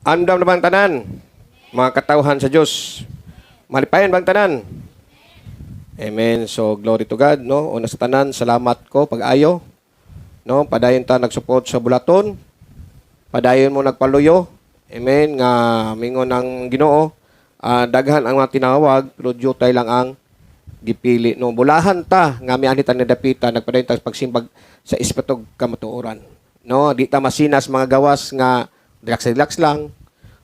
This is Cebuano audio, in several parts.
Andam na bang tanan? Mga katawhan sa Dios. Malipayon bang tanan? Amen. So glory to God, no? Una sa tanan, salamat ko pag-ayo. No, padayon ta nagsupport sa bulaton. Padayon mo nagpaluyo. Amen. Nga mingon ng Ginoo, daghan ang mga tinawag pero jutay lang ang gipili, no. Bulahan ta nga mianhi ta nadapita, nagpadayon ta sa pagsimbag sa espiritu kamatuoran, no. Di ta masinas mga gawas nga relax relax lang.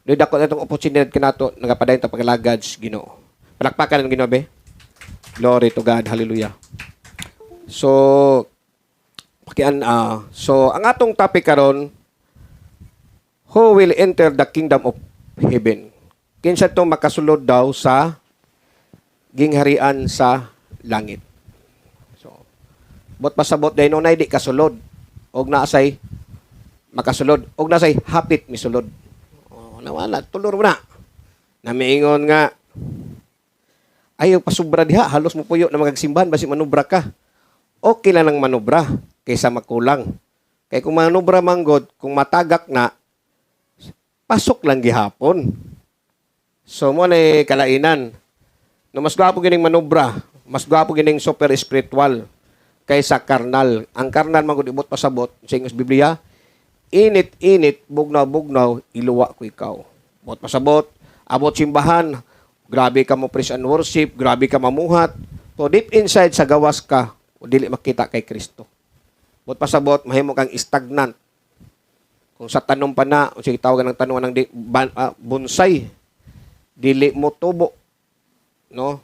Di dako na itong oportunidad kanato, nagapadayon ta pagalagad sa Ginoo. Palakpakan ng Ginoo be. Glory to God. Hallelujah. So pakian so ang atong topic karon, who will enter the kingdom of heaven? Kinsa tong makasulod daw sa gingharian sa langit? So, bot pasabot dahil nunay di kasulod. Og naasay makasulod. Og naasay hapit misulod. Oh, nawala, tulor mo na. Namiingon nga, ayaw pasubra diha, halos mo puyo na magagsimbahan, basi manubra ka. Okay lang ang manubra kaysa makulang. Kay kung manubra manggod, kung matagak na, pasok lang gihapon. So mo na kalainan. No, mas gwapo gining manubra, mas gwapo gining super spiritual kaysa karnal. Ang karnal man gud ibot pasabot sa Ingles Biblia, init-init, bugnaw-bugnaw, iluwa ko ikaw. Bot pasabot, abot simbahan, grabe ka mo praise and worship, grabe ka mamuhat. So deep inside sa gawas ka, o dili makita kay Kristo. Bot pasabot, mahimo kang stagnant. Kung sa tanom pa na, o sige tawagan ng tanuan ng bonsai, dili mo tubo. No?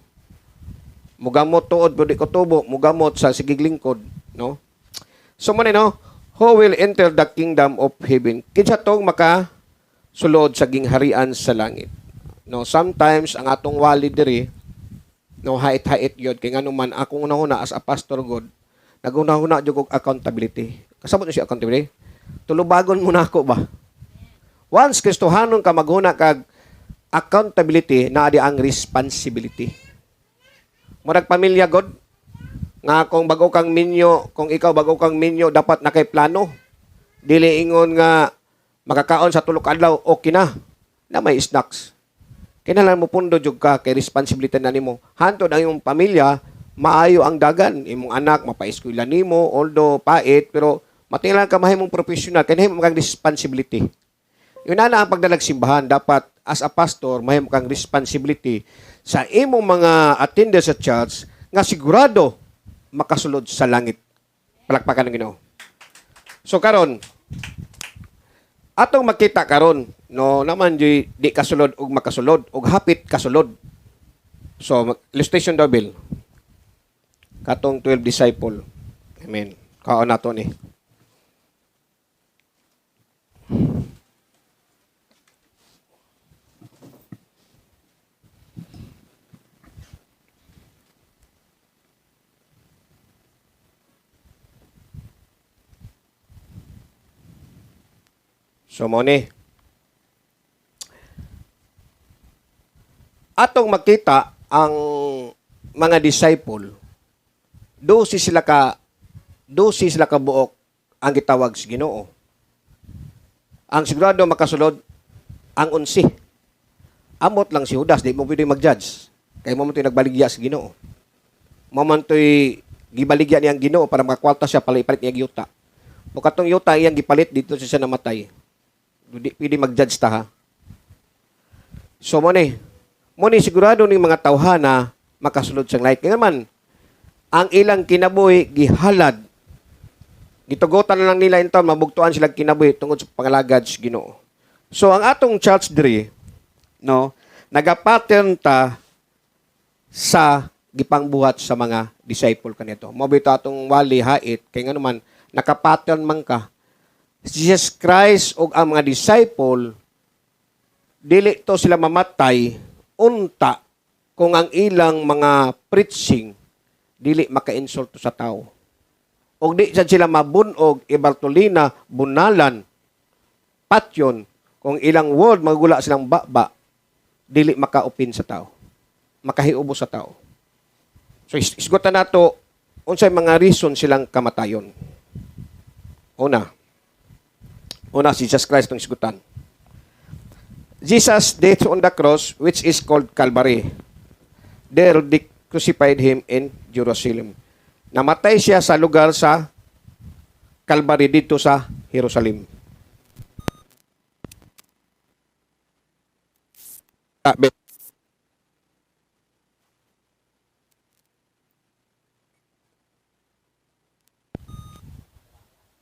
Mugamot tuod, pero di ko tubo, mugamot sa sigig lingkod, no? So mo no, who will enter the kingdom of heaven? Kinsa tong maka sulod sa gingharian sa langit? No, sometimes ang atong wali diri, no, hait-hait yod kay ngano man akong una-una as a pastor god, naguna-una jud og accountability. Kasabot niyo si accountability? Tulubagon mo na ako ba? Once Kristohanon ka, maghuna kag accountability, naa di ang responsibility. Murag pamilya god nga kung bago kang minyo, kung ikaw bago kang minyo, dapat na kay plano. Dili ingon nga makakaon sa tulok adlaw, okay na. Na may snacks. Kinahanglan mo pundo jud ka kay responsibility na nimo. Hantod ang imong pamilya, maayo ang dagan, imong anak mapaeskwela nimo, although pait pero matingala ka mahimong professional kay nahimo kang responsibility. Yun na ang pagdalag simbahan, dapat as a pastor mahimo kang responsibility sa imong mga attenders sa church nga sigurado makasulod sa langit. Palakpakan ng Ginoo. So karon atong makita karon, no, naman di kasulod og makasulod og hapit kasulod. So illustration daw Bill. Katong 12 disciple. Amen. Kaon nato ni. So mo ni. Atong makita ang mga disciple, dosi sila ka buok ang gitawag sa Ginoo. Ang sigurado makasulod ang 11. Amot lang si Judas, di mo pwede mag-judge. Kay mo man to'y nagbaligya sa Ginoo. Mo man to'y gibaligya niyang Ginoo para makakwalta siya pala ipalit niya yuta. Bukatong yuta iyang gipalit dito siya namatay. Di pwede mag-judge ta ha. So mo ni sigurado ning mga tawhana makasulod sa light. Kaya naman, ang ilang kinabuhi gihalad. Gitugotan na lang nila inton, mabugtuan sila kinabuhi tungod sa pangalagad sa Ginoo. So ang atong church diri, no, nagapattern ta sa gipangbuhat sa mga disciple kanito. Mao bitaw atong wali hait kay ngano man nakapattern man ka. Jesus Christ ug ang mga disciple dili to sila mamatay unta kung ang ilang mga preaching dili maka-insulto sa tao. Og di sad sila mabunog ibartolina, bunalan, patyon kung ilang word magula silang baba dili maka-opin sa tao. Makahiubo sa tao. So isgutan nato unsay mga reason silang kamatayon. Una si Jesus Christ tong isgutan. Jesus' death on the cross, which is called Calvary. There they crucified him in Jerusalem. Namatay siya sa lugar sa Calvary dito sa Jerusalem.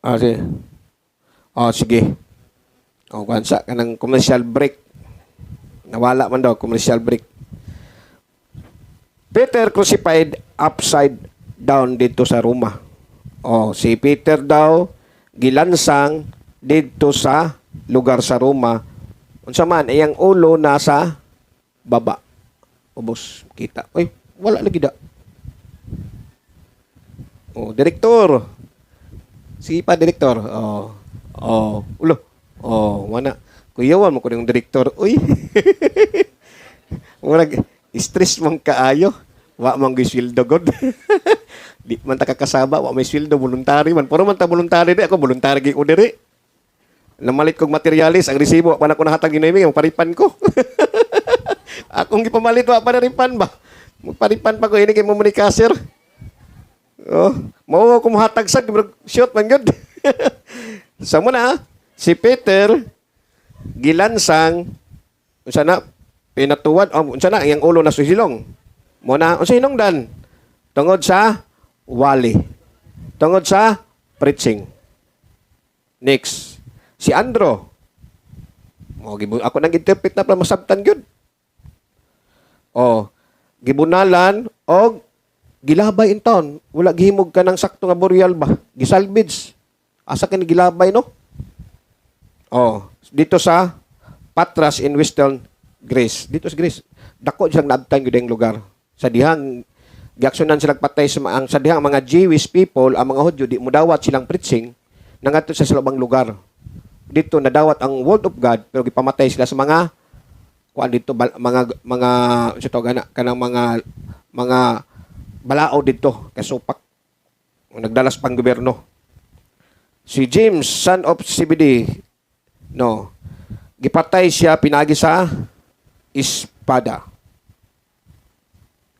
Sige. Oh, sige. O, kansa ka ng commercial break. Nawala man daw, commercial break. Peter crucified upside down dito sa Roma. O, si Peter daw gilansang dito sa lugar sa Roma. Unsa man, iyang ulo nasa baba. Ubos, kita. Uy, wala lagi da. O, direktor. Sige pa, direktor. Oh. Oh, ulo. Oh, wala. Kuyawan mo ko yung direktor. Uy. Murag stress man kaayo. Wa man gyud sweldo god. Di man ta kakasaba, wa may sweldo, voluntary man. Puro man ta voluntary di ako, voluntary gyud ko diri. Namalit kog materialis, ang resibo pa na ko nahatag ginay, paripan ko. Akong gipamalit, wa pa na ripan ba. Magparipan pa ko ini kay mo ni cashier. Oh, mao ko mohatag sa shoot man gyud. Sa mo na si Peter gilansang, unsa na, pinatuwad, oh, unsa na iyang ulo na susilong. Mo na unsa hinungdan? Tungod sa wali. Tungod sa preaching. Next, si Andro. Mo ako nang interpret na para masabtan gyud. Oh, gibunalan og gilabay in town. Wala gihimog ka ng sakto nga burial ba? Gisalvage. Asa kini gilabay, no? Oh, dito sa Patras in Western Greece. Dito sa Greece. Dako siyang naabtan gyud ang lugar. Sa dihang giaksyonan sila patay sa ang sa dihang mga Jewish people, ang mga Hudyo di mudawat silang preaching nangadto sa ubang lugar. Dito nadawat ang word of God pero gipamatay sila sa mga kuan dito mga sa tawag ana kanang mga balao dito kasupak nagdalas pang gobyerno. Si James, son of Zebedee, no, gipatay siya pinagi sa espada.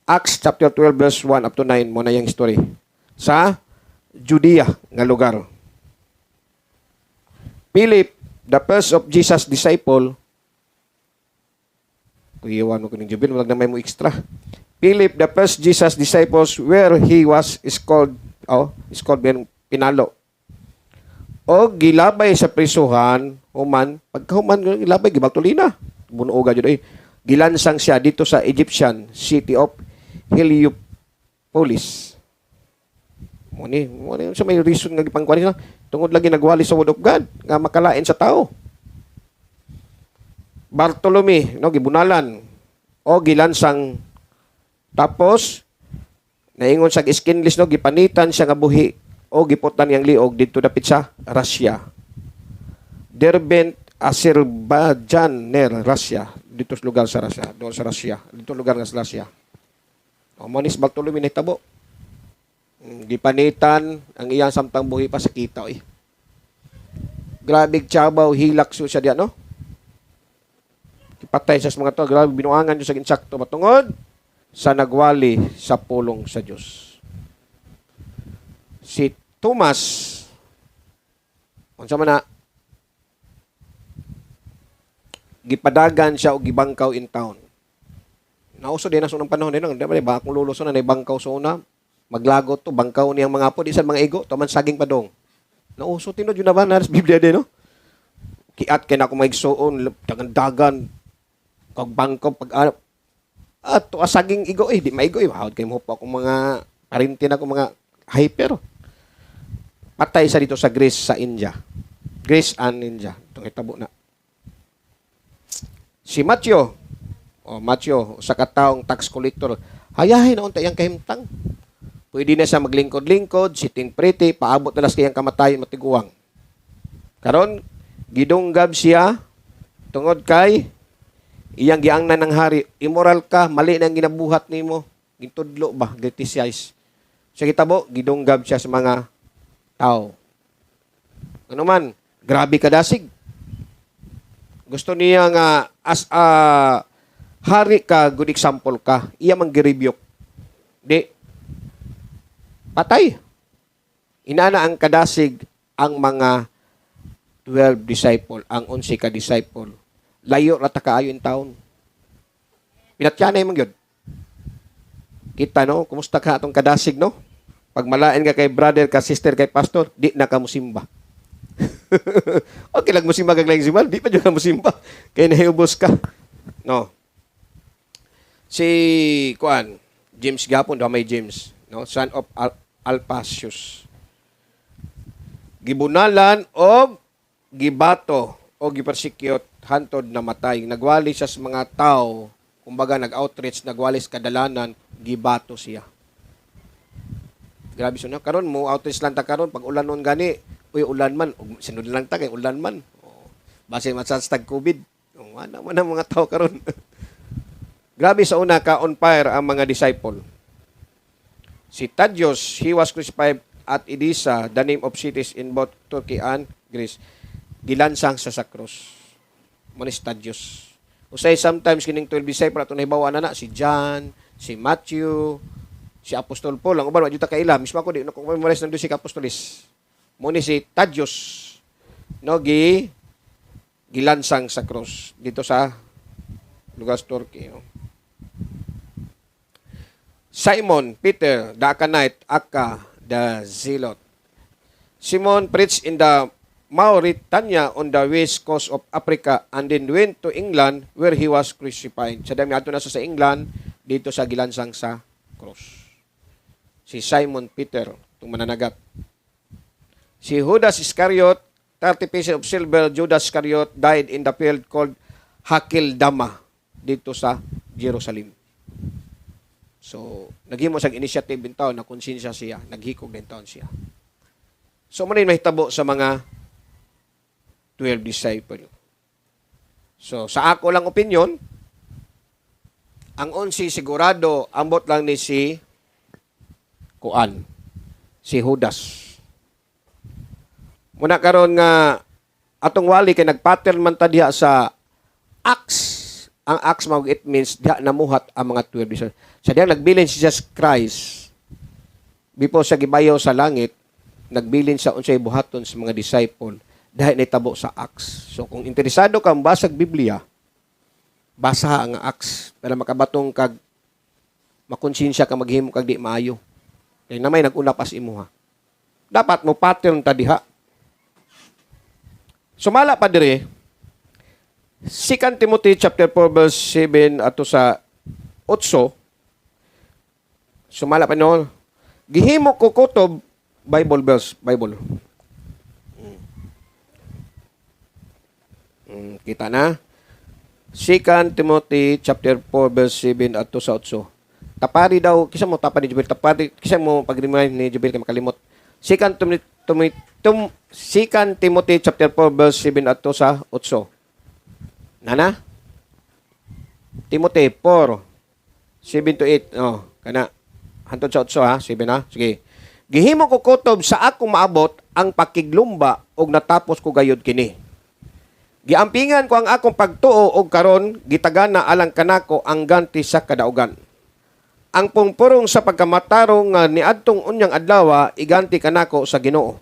Acts chapter 12 verse 1 up to 9 mo na yung story. Sa Judea nga lugar. Philip, the first of Jesus' disciple, kuyawan mo kuning Jubil, wag na may mo extra. Philip, the first Jesus' disciples, where he was is called, oh, is called ben, pinalo. O gilabay sa prisuhan, human, pagkahuman, gilabay, gibaltulina. Bunuoga jud eh. Gilansang siya dito sa Egyptian city of Heliopolis. Mo ni sa may reason nga gipangkuan nila tungod lagi nagwali sa word of God nga makalain sa tao. Bartolome, no, gibunalan o gilansang, tapos naingon sa skinless, no, gipanitan siya nga buhi o giputan niyang liog didto dapit sa Russia. Derbent, Azerbaijan ner Russia, dito sa lugar sa Russia, doon sa Russia, dito lugar nga sa Russia. O mo ni si Bartolome nahitabo. Gipanitan ang iyang samtang buhi pa sa kita eh. Grabe tsabaw hilak su siya diyan, no? Ipatay siya sa mga to, grabe binuangan siya sa insakto matungod sa nagwali sa pulong sa Dios. Si Thomas, unsa man na, gipadagan siya og gibangkaw in town. Nauso din na sa unang panahon din, di ba akong lulo sa na bangkaw sa una, maglagot to, bangkaw niyang mga apo, di sa mga igo, tuman saging padong. Nauso tinod yun na ba, naras Biblia din, no? Kiat kay na ako maigsuon, dagan-dagan, kag bangkaw, pag at to saging igo eh, di maigo eh, hawad kay mo pa akong mga parintin ako mga hyper. Patay sa dito sa Greece sa India. Greece and India. Itong itabo na. Si Matthew, oh, Matthew, sa kataong tax collector, hayahin na unta iyang kahimtang. Pwede na siya maglingkod-lingkod, sitting pretty, paabot na lang sa iyang kamatayon matiguang. Karon, gidunggab siya tungod kay iyang giangnan ng hari, immoral ka, mali na ang ginabuhat nimo, gitudlo ba, criticize. Sa kitabo, gidunggab siya sa mga tao. Ano man, grabe kadasig. Gusto niya nga as a hari ka, good example ka. Iya mang gi-rebuke. Di patay. Inana ang kadasig ang mga 12 disciple, ang 11 ka disciple. Layo ra ta kaayo in town. Pinatyanay man gyud. Kita, no, kumusta ka atong kadasig, no? Pag malain ka kay brother, ka sister, kay pastor, di na ka musimba. Okay lang musimba kag laing simba, di pa jud ka musimba. Kay nahiubos ka. No. Si kuan, James gapon do may James, no? Son of Alphaeus. Gibunalan og gibato o gipersecute hantod namatay. Nagwali siya sa mga tao, kumbaga nag-outreach, nagwali sa kadalanan, gibato siya. Grabe siya, no? Karon mo outreach lang ta karon pag ulan nun gani, uy, ulan man, ug sinud lang ta kay ulan man. Oh, base matsas tag COVID. Oh, ana man ang mga tao karon. Grabe sa una ka on fire ang mga disciple. Si Thaddeus, he was crucified at Edessa, the name of cities in both Turkey and Greece. Gilansang sa krus. Mo ni si Thaddeus. Usay sometimes kining 12 disciple atong nahibaw na si John, si Matthew, si Apostol Paul. Ang uban wa jud ta kaila. Mismo ako, di na ko memorize ng 12 ka apostoles. Mo ni si Thaddeus, no, gilansang sa krus dito sa lugar sa Turkey, no? Simon Peter, the Akanite, aka the Zealot. Simon preached in the Mauritania on the west coast of Africa and then went to England, where he was crucified. Sa dami ato na sa England, dito sa gilansang sa cross. Si Simon Peter, itong mananagat. Si Judas Iscariot, 30 pieces of silver, Judas Iscariot died in the field called Hakeldama dito sa Jerusalem. So, naghimo siyang initiative in taon, na konsensya siya, naghikog din taon siya. So, mo na yung mahitabo sa mga 12 disciple. So, sa ako lang opinion, ang 11 sigurado, ambot lang ni si Kuan, si Judas. Muna karon nga atong wali kay nagpattern man ta diha sa Acts. Ang Acts mao, it means diha namuhat ang mga 12 disciples. Sa diha nagbilin si Jesus Christ before siya gibayaw sa langit, nagbilin sa unsay buhaton sa mga disciple dahil nitabo sa Acts. So kung interesado ka basag Biblia, basa ang Acts para makabatong kag makonsensya ka maghimo kag di maayo. Kay na may nag-una pas imuha. Dapat mo pattern ta diha. Sumala pa dire, 2 Timothy chapter 4 verse 7 ato sa 8, sumala pa noon, gihimo ko kutob, Bible verse, Bible. Kita na. 2 Timothy chapter 4 verse 7 ato sa 8. Tapari daw, kisa mo tapari ni Jubil, tapari, kisa mo pag-remind ni Jubil kay makalimot. 2 Timothy, 2 Timothy chapter 4 verse 7 ato sa 8. Nana? Timothy 4 7 to 8. Oh, kana. Hantod sa 8 ha, 7 ha. Sige. Gihimo ko kutob sa akong maabot ang pakiglumba ug natapos ko gayud kini. Giampingan ko ang akong pagtuo og karon gitagana alang kanako ang ganti sa kadaugan. Ang pungpurong sa pagkamatarong nga niadtong unyang adlaw iganti kanako sa Ginoo.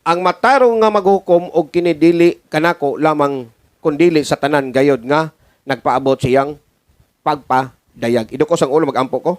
Ang matarong nga maghukom, og kini dili kanako lamang kundili sa tanan gayod nga nagpaabot siyang pagpadayag. Idukos ang ulo, magampo ko.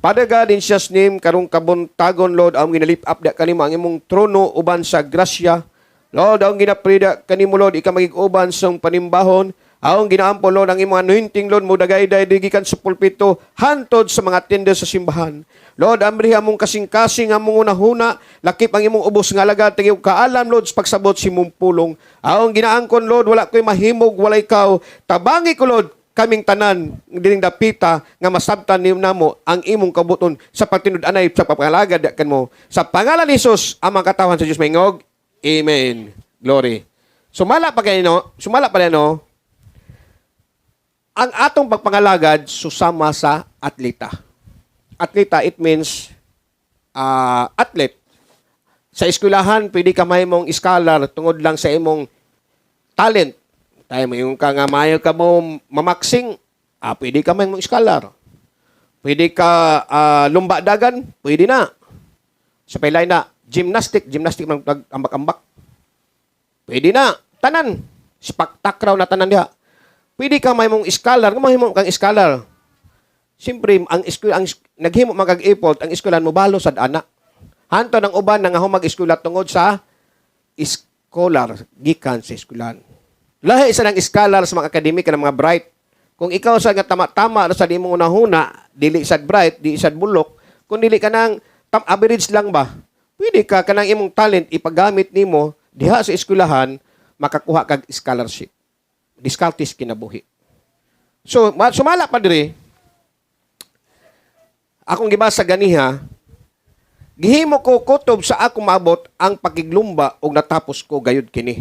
Father God, in Jesus' name, karong kabuntagon, Lord, ang ginalip up da kanimo ang imong trono uban sa grasya. Lord, ang ginaprida kanimo, Lord, ika magig-uban sa panimbahon. Ang ginaampo, Lord, ang imong anointing, Lord, mo dagayday gikan sa pulpito, hantod sa mga tenda sa simbahan. Lord, amriha mong kasing-kasing ang mong unahuna, lakip ang imong ubos nga alagad, tig kaalam, Lord, sa pagsabot si imong pulong. Ang ginaangkon, Lord, wala ko'y mahimog, wala ikaw. Tabangi ko, Lord, kaming tanan dining dapita nga masabtan ni namo ang imong kabuton sa pagtinud-anay sa pagpangalagad kanimo. Sa pangalan ni Jesus, ang mga katawhan sa Dios maingog. Amen. Glory. Sumala pa kayo, no? Sumala pa no? Ang atong pagpangalagad susama sa atleta. Atleta, it means athlete. Sa eskwelahan, pwede ka mahimong scholar tungod lang sa imong talent. Tayo mo ka nga maayo ka mo mamaksing, pwede ka man mong scholar. Pwede ka lumba dagan, pwede na. Sa pilay na, gymnastic, gymnastic man ambak-ambak. Pwede na, tanan. Sepak takraw na tanan diha. Pwede ka may mong scholar, kung mahimo kang scholar. Siyempre, ang eskwela, ang naghimo magag effort, ang eskwelahan mo balo sad ana. Hanto ng uban nga humag eskwela tungod sa scholar gikan sa eskwelahan. Lahi sa ng scholar sa mga akademika ng mga bright. Kung ikaw sa nga tama-tama sa imong unahuna, dili sad bright, di sad bulok, kung dili ka nang average lang ba, pwede ka kanang imong talent ipagamit nimo diha sa eskwelahan, makakuha kag scholarship. Diskartes kinabuhi. So, sumala pa diri, akong gibasa ganiha, gihimo ko kutob sa akong maabot ang pakiglumba ug natapos ko gayud kini.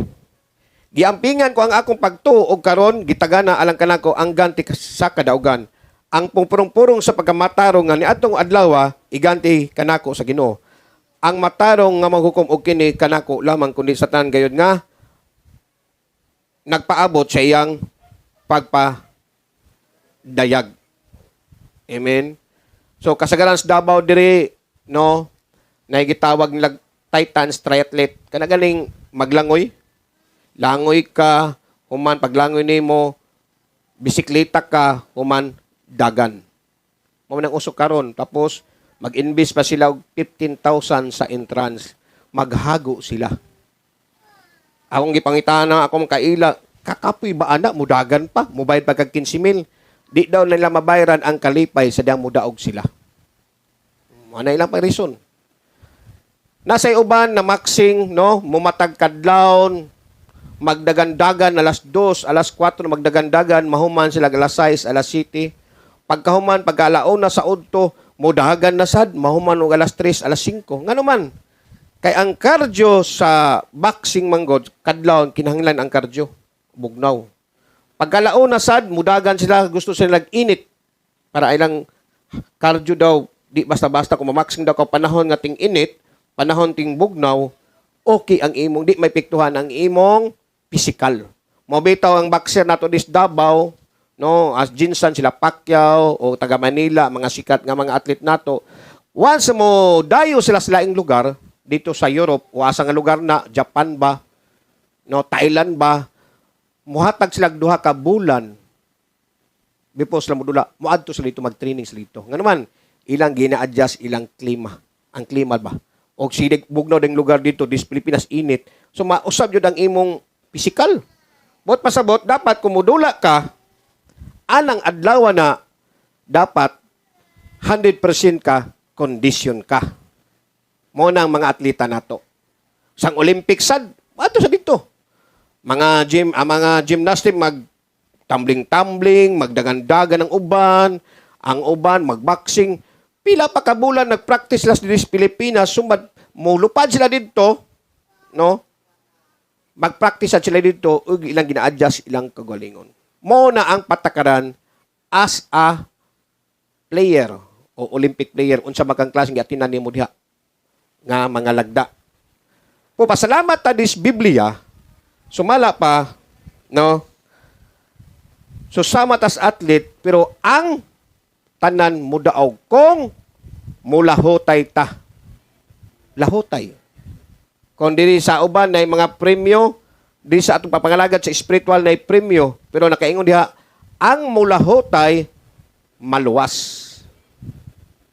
Giampingan ko ang akong pagtuo ug karon gitagana alang kanako ang ganti sa kadaugan. Ang pungpurong-purong sa pagkamatarong nga niadtong adlaw iganti kanako sa Ginoo. Ang matarong nga maghukom og kini kanako lamang kundi sa tanan gayud nga nagpaabot sa iyang pagpadayag. Amen. So kasagaran sa Davao diri, no, naigitawag nila Titans triathlete, kana galing maglangoy. Langoy ka, human paglangoy nimo, bisikleta ka, human dagan. Mao man ang uso karon. Tapos mag-invest pa sila og 15,000 sa entrance. Maghago sila. Akong gipangitana akong kaila, kakapoy ba ana, mudagan pa, mubayad pa kag 15 mil. Di daw nila mabayaran ang kalipay sa diyang mudaog sila. Ano ilang pang reason? Nasa uban na maxing, no, mumatag kadlawon, magdagandagan alas 2, alas 4 magdagandagan, mahuman sila alas 6, alas 7. Pagkahuman, pagkalauna sa udto, mudagan na sad, mahuman og alas 3, alas 5. Ngano man? Kay ang cardio sa boxing manggod, kadlawon kinahanglan ang cardio, bugnaw. Pagkalauna sad, mudagan sila, gusto sila init para ilang cardio daw, di basta-basta kung mamaxing daw ka panahon nga ting init, panahon ting bugnaw, okay ang imong, di may piktuhan ang imong physical. Mao bitaw ang boxer nato dis Davao, no, as Jinsan sila Pacquiao o taga Manila, mga sikat nga mga athlete nato. Once mo dayo sila sa laing lugar dito sa Europe o asa nga lugar na, Japan ba, no, Thailand ba, muhatag sila og 2 ka bulan before sila modula, moadto sila dito, mag-training sila dito. Nga naman, ilang gina-adjust ilang klima. Ang klima ba? O sidig bugnaw ding lugar dito, dis Pilipinas init. So mausab jud ang imong physical. Bot pasabot, dapat kung mudula ka, anang adlaw na dapat 100% ka, condition ka. Mo na ang mga atleta nato. Sang Olympic sad, ato sa dito. Mga gym, ang mga gymnastic mag tumbling-tumbling, magdagandagan ng uban, ang uban magboxing. Pila pa ka bulan nagpractice sila diri sa Pilipinas, sumad mulupad sila dito, no? Magpractice sad sila dito ug ilang gina-adjust ilang kagalingon. Mo na ang patakaran as a player o Olympic player unsa man kang klaseng giatinan nimo diha nga mga lagda. Po pasalamat ta dis Biblia, sumala pa, no? So sama tas athlete, pero ang tanan mudaog kung mulahutay ta. Lahutay. Kung diri sa uban na mga premyo, diri sa atong papangalagad sa spiritual na premyo, pero nakaingon diha, ang mulahutay maluwas.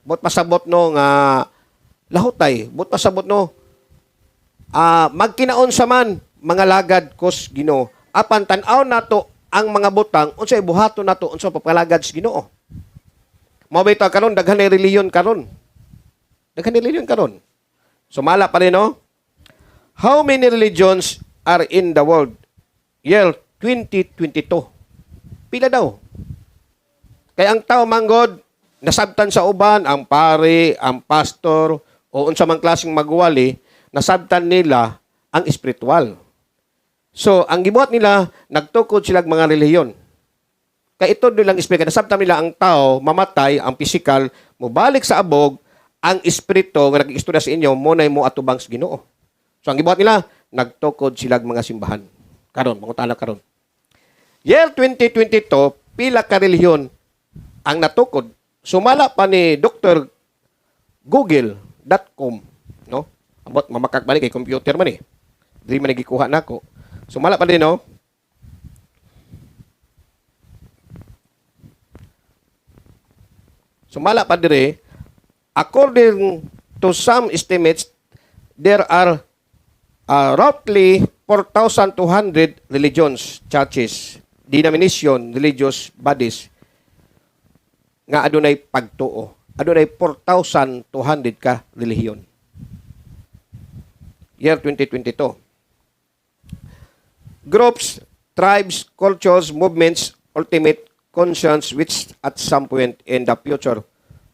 Bot pasabot, no, nga lahutay, bot pasabot, no, magkinaon sa man mga lagad kos Ginoo. Apan tan-aw nato ang mga butang unsay buhaton nato, unsa papalagad sa Ginoo. Mao bitaw karon daghan na relihiyon karon. Daghan na relihiyon karon. Sumala pa rin, no? How many religions are in the world? Year 2022. Pila daw? Kay ang tao manggod, nasabtan sa uban, ang pare, ang pastor, o unsa mang klaseng magwali, nasabtan nila ang espiritual. So, ang gibuhat nila, nagtukod sila og mga relihiyon. Kay ito nilang espiritu. Nasabtan nila ang tao, mamatay, ang physical, mobalik sa abog, ang espiritu nga nag-istorya sa inyo, mo na mo atubang sa Ginoo. So, ang gibuhat nila, nagtukod sila og mga simbahan. Karon, mangutana karon. Year 2022, pila ka relihiyon ang natukod? Sumala pa ni Dr. Google.com, no? Ambot mamakak balik kay computer man eh. Dili man gikuha nako. Sumala pa din, no? Sumala pa dire, according to some estimates, there are roughly 4,200 religions, churches, denomination, religious bodies nga adunay pagtuo. Adunay 4,200 ka relihiyon. Year 2022. Groups, tribes, cultures, movements, ultimate conscience which at some point in the future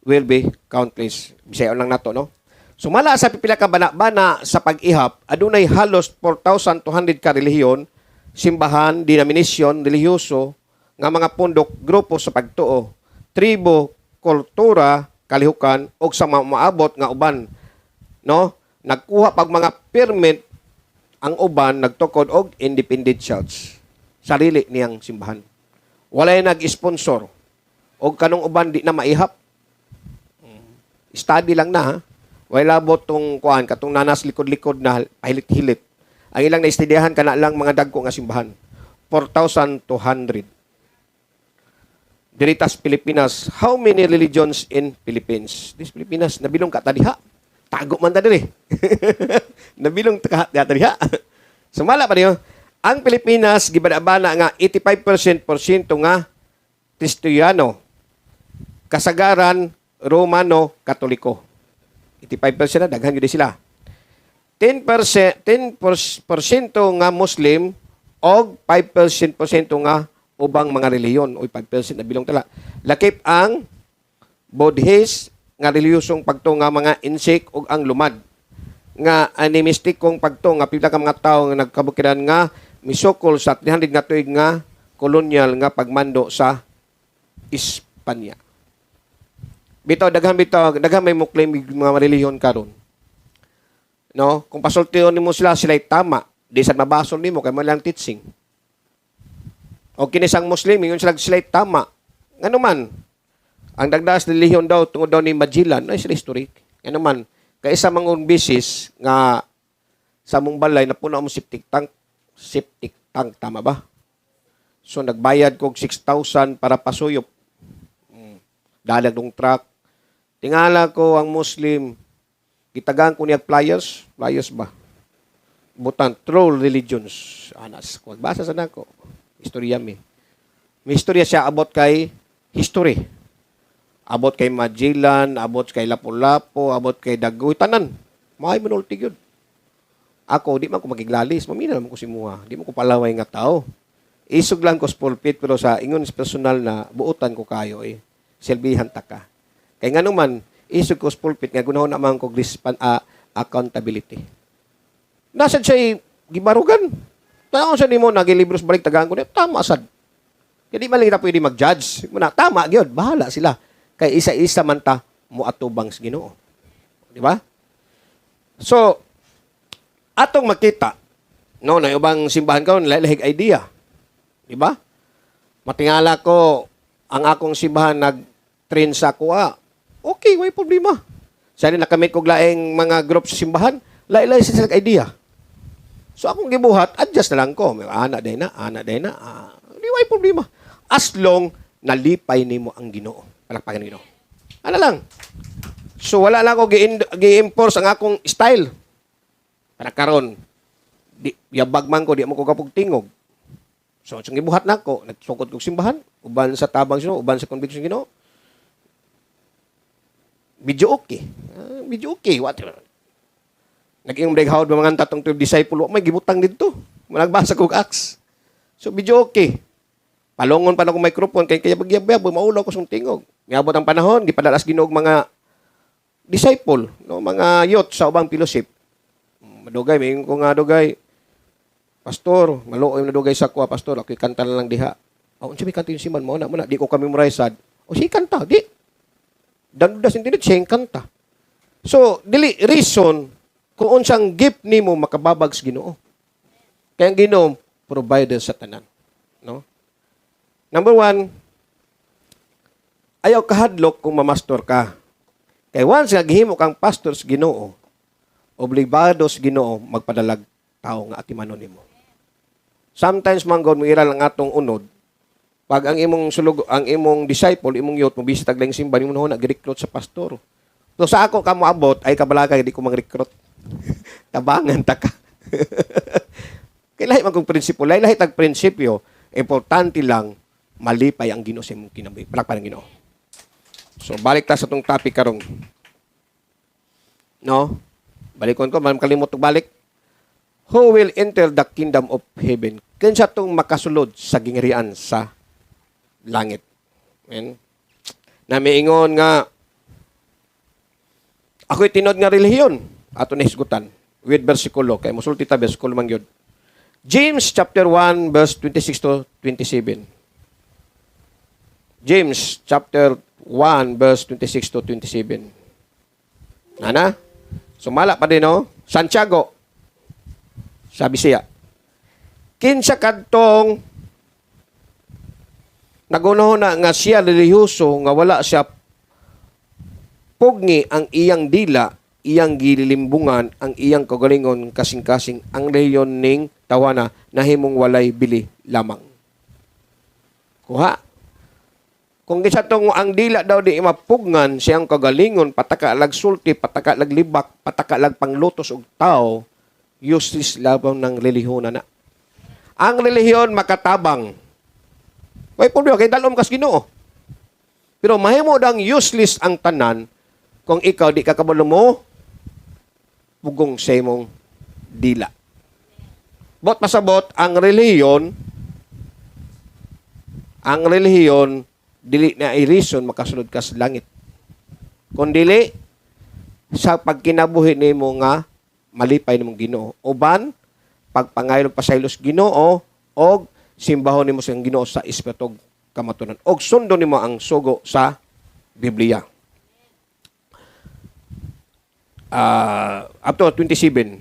will be countless. Bisayon lang nato, no? Sumala sa pipila ka bana-bana sa pag-ihap, adunay halos 4,200 ka relihiyon, simbahan, denominasyon, relihiyoso, nga mga pundok, grupo sa pagtuo, tribo, kultura, kalihukan, ug sa maabot nga uban. No? Nagkuha pag mga permit ang uban, nagtukod og independent church. Sarili niyang simbahan. Walay nag-sponsor. Og kanong uban di na maihap. Study lang na ha. Way labot tong kuan katong nanas likod-likod na pahilit-hilit. Ang ilang naistudyahan kana lang mga dagko nga simbahan. 4,200. Diritas Pilipinas, how many religions in Philippines? This Pilipinas, nabilong ka ta diha. Tago man ta diri. Nabilong ta ka diha. Sumala pa niyo. Ang Pilipinas gibana-bana nga 85% porsyento nga Kristiyano. Kasagaran Romano Katoliko. 85% na daghan gyud sila. 10% 10% nga Muslim og 5% porsyento nga ubang mga relihiyon. Uy, 5% na bilong tala. Lakip ang Buddhist nga relihiyosong pagtuo nga mga insect ug ang lumad nga animistikong pagtuo nga pila ka mga tawo nga nagkabukiran nga misukol sa 300 nga tuig nga kolonyal nga pagmando sa Espanya. Bitaw daghan, bitaw daghan may mo claim mga relihiyon karon. No, kung pasultiyon nimo sila, sila'y tama, di sad mabasol nimo kay mo lang teaching. O kinisang Muslim, ingon sila sila'y tama. Ngano man, ang dagdas relihiyon daw tungod daw ni Magellan, ay sila historic. Ngano man, kay isa mangon bisis nga sa mong balay napuno mo septic tank, septic tank, tama ba? So nagbayad kog 6,000 para pasuyop. Dalag dong truck. Tingala ko ang Muslim, gitagaan ko niya flyers, flyers ba? Butan, troll religions. Anas, kung basa sa nako. Istorya mi. May istorya siya about kay history. Abot kay Magellan, abot kay Lapu-Lapu, abot kay Dagoy, tanan. Maay manulti yun. Ako, di man ko magiglalis. Mamina naman ko si Muha. Di man ko palaway nga tao. Isog lang ko sa pulpit, pero sa ingon sa personal na buotan ko kayo eh. Silbihan ta ka. Kay nga naman, isog ko sa pulpit, nga gunahon naman ko accountability. Nasa siya gibarugan. Tanong sa nimo, nagilibros balik tagaan ko niya, tama sad. Kaya di man lang kita pwede mag-judge. Muna, tama gyud, bahala sila. Kay isa-isa man ta moatubang sa Ginoo. Di ba? So, atong makita, no, na ubang simbahan karon lahi idea. Di ba? Matingala ko ang akong simbahan nag-train sa kuha. Okay, way problema. Sa nakamit kog laing mga group sa simbahan, lahi-lahi sila idea. So akong gibuhat, adjust na lang ko. May ana day na, ana day na. Ah, di way problema. As long nalipay nimo ang Ginoo. Palakpakan ng Ginoo. Ana lang. So wala lang ko gi-enforce ang akong style. Para karon di yabag man ko, di mo ko kapog tingog. So gibuhat nako, nagsukod kog simbahan, uban sa tabang Ginoo, uban sa conviction Ginoo. Medyo okay. Ah, medyo okay. What? Nag-ingong hawd mga tatong 12 disciple, wa may gibutang didto. Nagbasa kog Acts. So medyo okay. Palongon pa na akong microphone kay kaya bagyab maulaw ko sa tingog. Miabot ang panahon, gipadalas Ginoo mga disciple, no, mga youth sa ubang fellowship. Madugay, may ko nga dugay. Pastor, maluoy na dugay sa kuha, pastor, ako'y kanta na lang diha. Oh, unsa may kanta yung siman mo na mo na, di ko kami memorize sad. O si kanta, di. Dandudas internet siya yung kanta. So, dili reason kung unsang gift nimo makababag sa Ginoo. Kaya ang Ginoo provider sa tanan, no? Number one, ayaw kahadlok kung mamastor ka. Kay once nga gihimo kang pastor sa Ginoo, obligado sa Ginoo magpadalag tao nga atimanon nimo. Sometimes man gud mo lang atong unod, pag ang imong sulog, ang imong disciple, imong youth, mo bisita lang simba nimo na gi-recruit sa pastor. So sa ako ka moabot ay kabalaka di ko mang-recruit. Tabangan ta ka. Kay lahi man kong prinsipo, lahi lahi tag prinsipyo, importante lang malipay ang Ginoo sa imong kinabuhi. Palakpan ang Ginoo. So balik ta sa tong topic karon. No? Balikon ko, man kalimot og balik. Who will enter the kingdom of heaven? Kinsa tong makasulod sa gingharian sa langit? Amen. Na miingon nga ako'y tinuod nga relihiyon, ato na hisgutan with versikulo kay mosulti ta, versikulo man gyud. James chapter 1 verse 26 to 27. James chapter 1 verse 26 to 27. Nana? Sumala pa din, no? Santiago. Sabi siya, kinsa kadtong nagunahuna nga siya relihiyoso nga wala siya pugngi ang iyang dila, iyang gililimbungan ang iyang kagalingon kasing-kasing, ang relihiyon ning tawana nahimong walay bili lamang. Kuha. Kung kinsa tong ang dila daw di mapugngan siyang kagalingon, pataka lag sulti, pataka lag libak, pataka lag panglutos og tao, useless labang ng relihiyon na. Ang relihiyon makatabang. Way problema kay dalom kas Ginoo. Pero mahimo dang useless ang tanan kung ikaw di ka kabalo mo pugong sa imong dila. Bot pasabot, ang relihiyon dili na i-reason makasulod ka sa langit. Kung dili sa pagkinabuhi nimo nga malipay nimong Ginoo. Uban pagpangayo og pasaylos Ginoo og simbahon nimo sa Ginoo sa espiritu ug kamatuoran. Og sundon nimo ang sugo sa Biblia. Up to 27.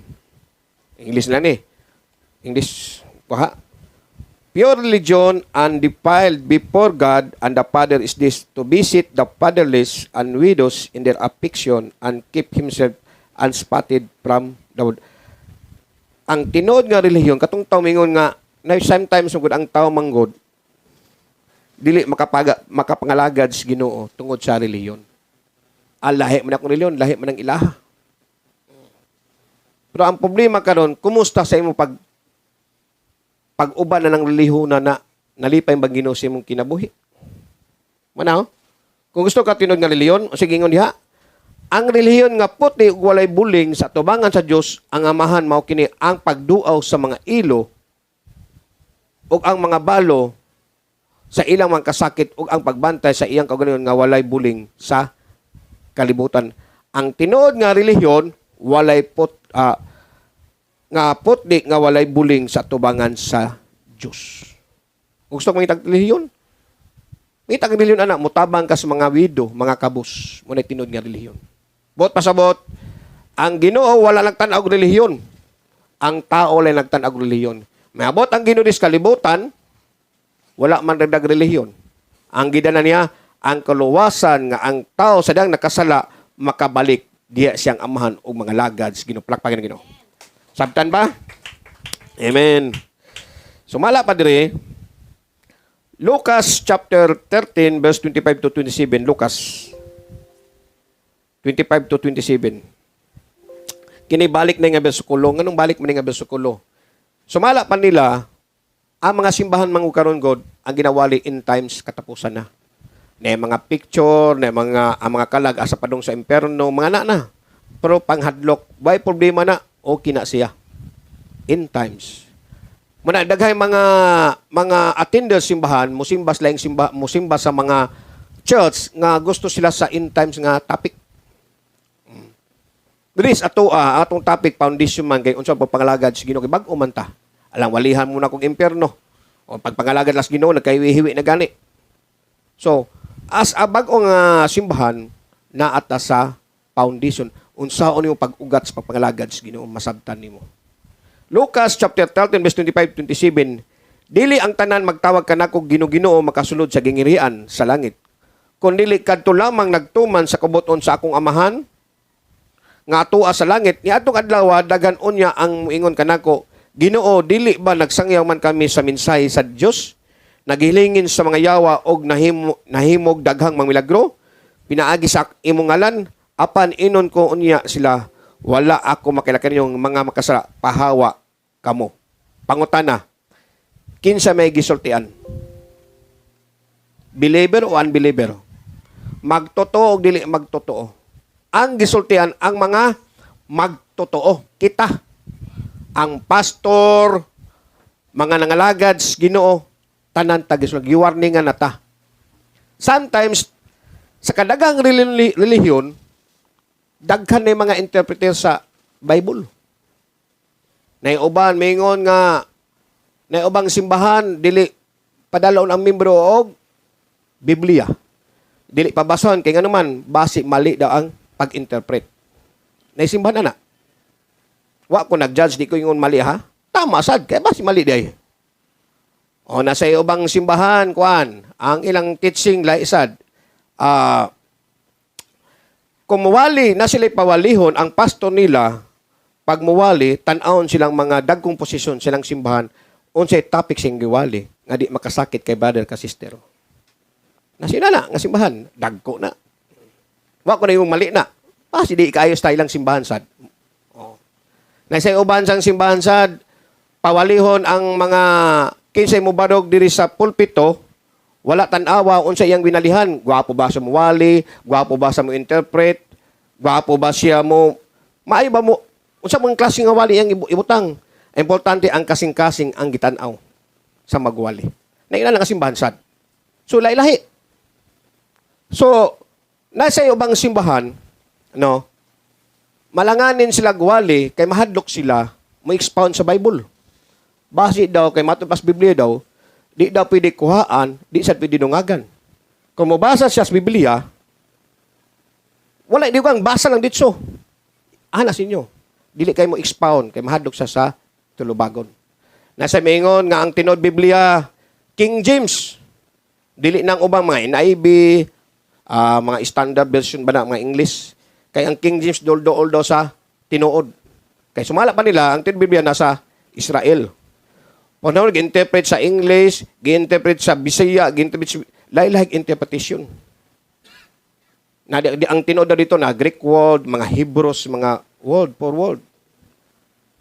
English na ni. English kuha. Pure religion undefiled before God and the Father is this, to visit the fatherless and widows in their affliction and keep himself unspotted from the world. Ang tinuod nga relihiyon, katong tao mingon nga, na sometimes gud ang tao manggod dili makapangalagad sa Ginoo tungod sa relihiyon. Ah, lahi man akong relihiyon, lahi man ang ilaha. Pero ang problema karon, kumusta sa imo pag-uban na ng relihiyon na nalipay bang Ginoo sa imong kinabuhi? Manaw? Kung gusto ka tinuod nga relihiyon, o sige, ingon diha, ang relihiyon nga puti ug walay buling sa tubangan sa Dios ang Amahan mao kini: ang pagduaw sa mga ilo ug ang mga balo sa ilang mga kasakit ug ang pagbantay sa iyang kaugalingon nga walay buling sa kalibutan. Ang tinuod nga relihiyon walay put nga putli nga walay buling sa tubangan sa Dios. Kung gusto mong mangitag relihiyon, mangitag relihiyon ana, mutabang ka sa mga widow, mga kabus, mao na tinuod nga relihiyon. Bot pasabot, ang Ginoo wala nagtan-aw og relihiyon. Ang tao lang nagtan-aw og relihiyon. Maabot ang Ginoo sa kalibutan, wala man ragdag relihiyon. Ang gidana niya, ang kaluwasan nga ang tao sa dang nakasala makabalik diya siyang amahan og mga lagad sa Ginoo. Palakpakan ang Ginoo. Sabtan ba? Amen. Sumala pa dire, Lucas chapter 13 verse 25 to 27. Lucas 25 to 27. Kini balik na nga bersikulo. Nganong balik man nga bersikulo? Sumala pa nila, ang mga simbahan mga karon god, ang ginawali end times, katapusan na. Na mga picture, na mga ang mga kalag asa padung sa imperno, mga na na. Pero panghadlok, way problema na, okay na siya. End times. Muna daghay mga attenders simbahan, musimba sa laing simba, musimba sa mga church nga gusto sila sa end times nga topic. Bilis ato atong topic foundation man kay unsa pagpangalagad sa Ginoo kay bag-o man ta. Alang walihan mo na kong impyerno. O pagpangalagad las Ginoo nagkahiwi-hiwi na gani. So, as a bag-o nga simbahan naata sa foundation, unsaon nimo pag-ugat sa pagpangalagad sa Ginoo masabtan nimo. Lucas chapter 13 verse 25 27. Dili ang tanan magtawag kanako "Ginoo, Ginoo" makasulod sa gingharian sa langit, kun dili kadto lamang nagtuman sa kabubut-on sa akong Amahan nga atoa sa langit. Niadtong adlaw, daghan unya ang moingon kanako, "Ginoo, dili ba nagsangyaw man kami sa mensahe sa Dios, naghilingin sa mga yawa og nahimog daghang mga milagro pinaagi sa imong ngalan?" Apan ingnon ko unya sila, "Wala ako makaila kaninyong mga makasala, pahawa kamo." Pangutana, kinsa may gisultian? Believer o unbeliever? Magtotoo o dili magtotoo? Ang gisultian ang mga magtotoo. Kita. Ang pastor, mga nangalagad sa Ginoo, tanan ta gisulti, giwarningan na ta. Sometimes sa kadaghang relihiyon, daghan na yung mga interpreter sa Bible. Nay uban mingon nga nay ubang simbahan dili padalon ang membro og Biblia. Dili pabason kay ngano man, basi mali daw ang pag-interpret. Nay simbahan ana. Wa ko nag-judge, di ko ingon mali ha. Tama sad kay basi mali diay. O nasa ubang simbahan kuan, ang ilang teaching lahi sad. Kung muwali na sila pawalihon ang pastor nila, pag muwali, tan-awon silang mga dagkong posisyon silang simbahan, unsay topic sing giwali nga di makasakit kay brother ka sister. Nasina na nga simbahan, dagko na. Wa ko na yung mali na. Ah, si di kaayo style lang simbahan sad. Oh. Nasa uban sang simbahan sad, pawalihon ang mga kinsay mobarog diri sa pulpito, wala tan-awa unsa iyang winalihan. Gwapo ba sa muwali? Gwapo ba sa mo interpret? Gwapo ba siya mo? Maayo ba mo? Unsa mga klase nga wali iyang ibutang? Importante ang kasing-kasing ang gitan-aw sa magwali. Naina lang ang simbahan sad. So lahi-lahi. So nasa ubang simbahan, no? Malanganin sila gwali kay mahadlok sila mo expound sa Bible. Basi daw kay matod pas Biblia daw, di daw pwede kuhaan, di sad pwede dungagan. Kung mobasa siya sa Biblia, wala di kang basa lang ditso. Ana inyo. Dili kay mo expound kay mahadlok siya sa tulubagon. Nasa mingon nga ang tinuod Biblia King James. Dili nang ubang mga NIV, mga standard version ba na mga English. Kay ang King James dol-dool daw sa tinuod. Kay sumala pa nila ang tinuod Biblia nasa Israel. Kung gi-interpret sa English, gi-interpret sa Bisaya, gi-interpret sa lahi-lahi interpretation. Na ang tinuod na dito na Greek word, mga Hebrews, mga word for word.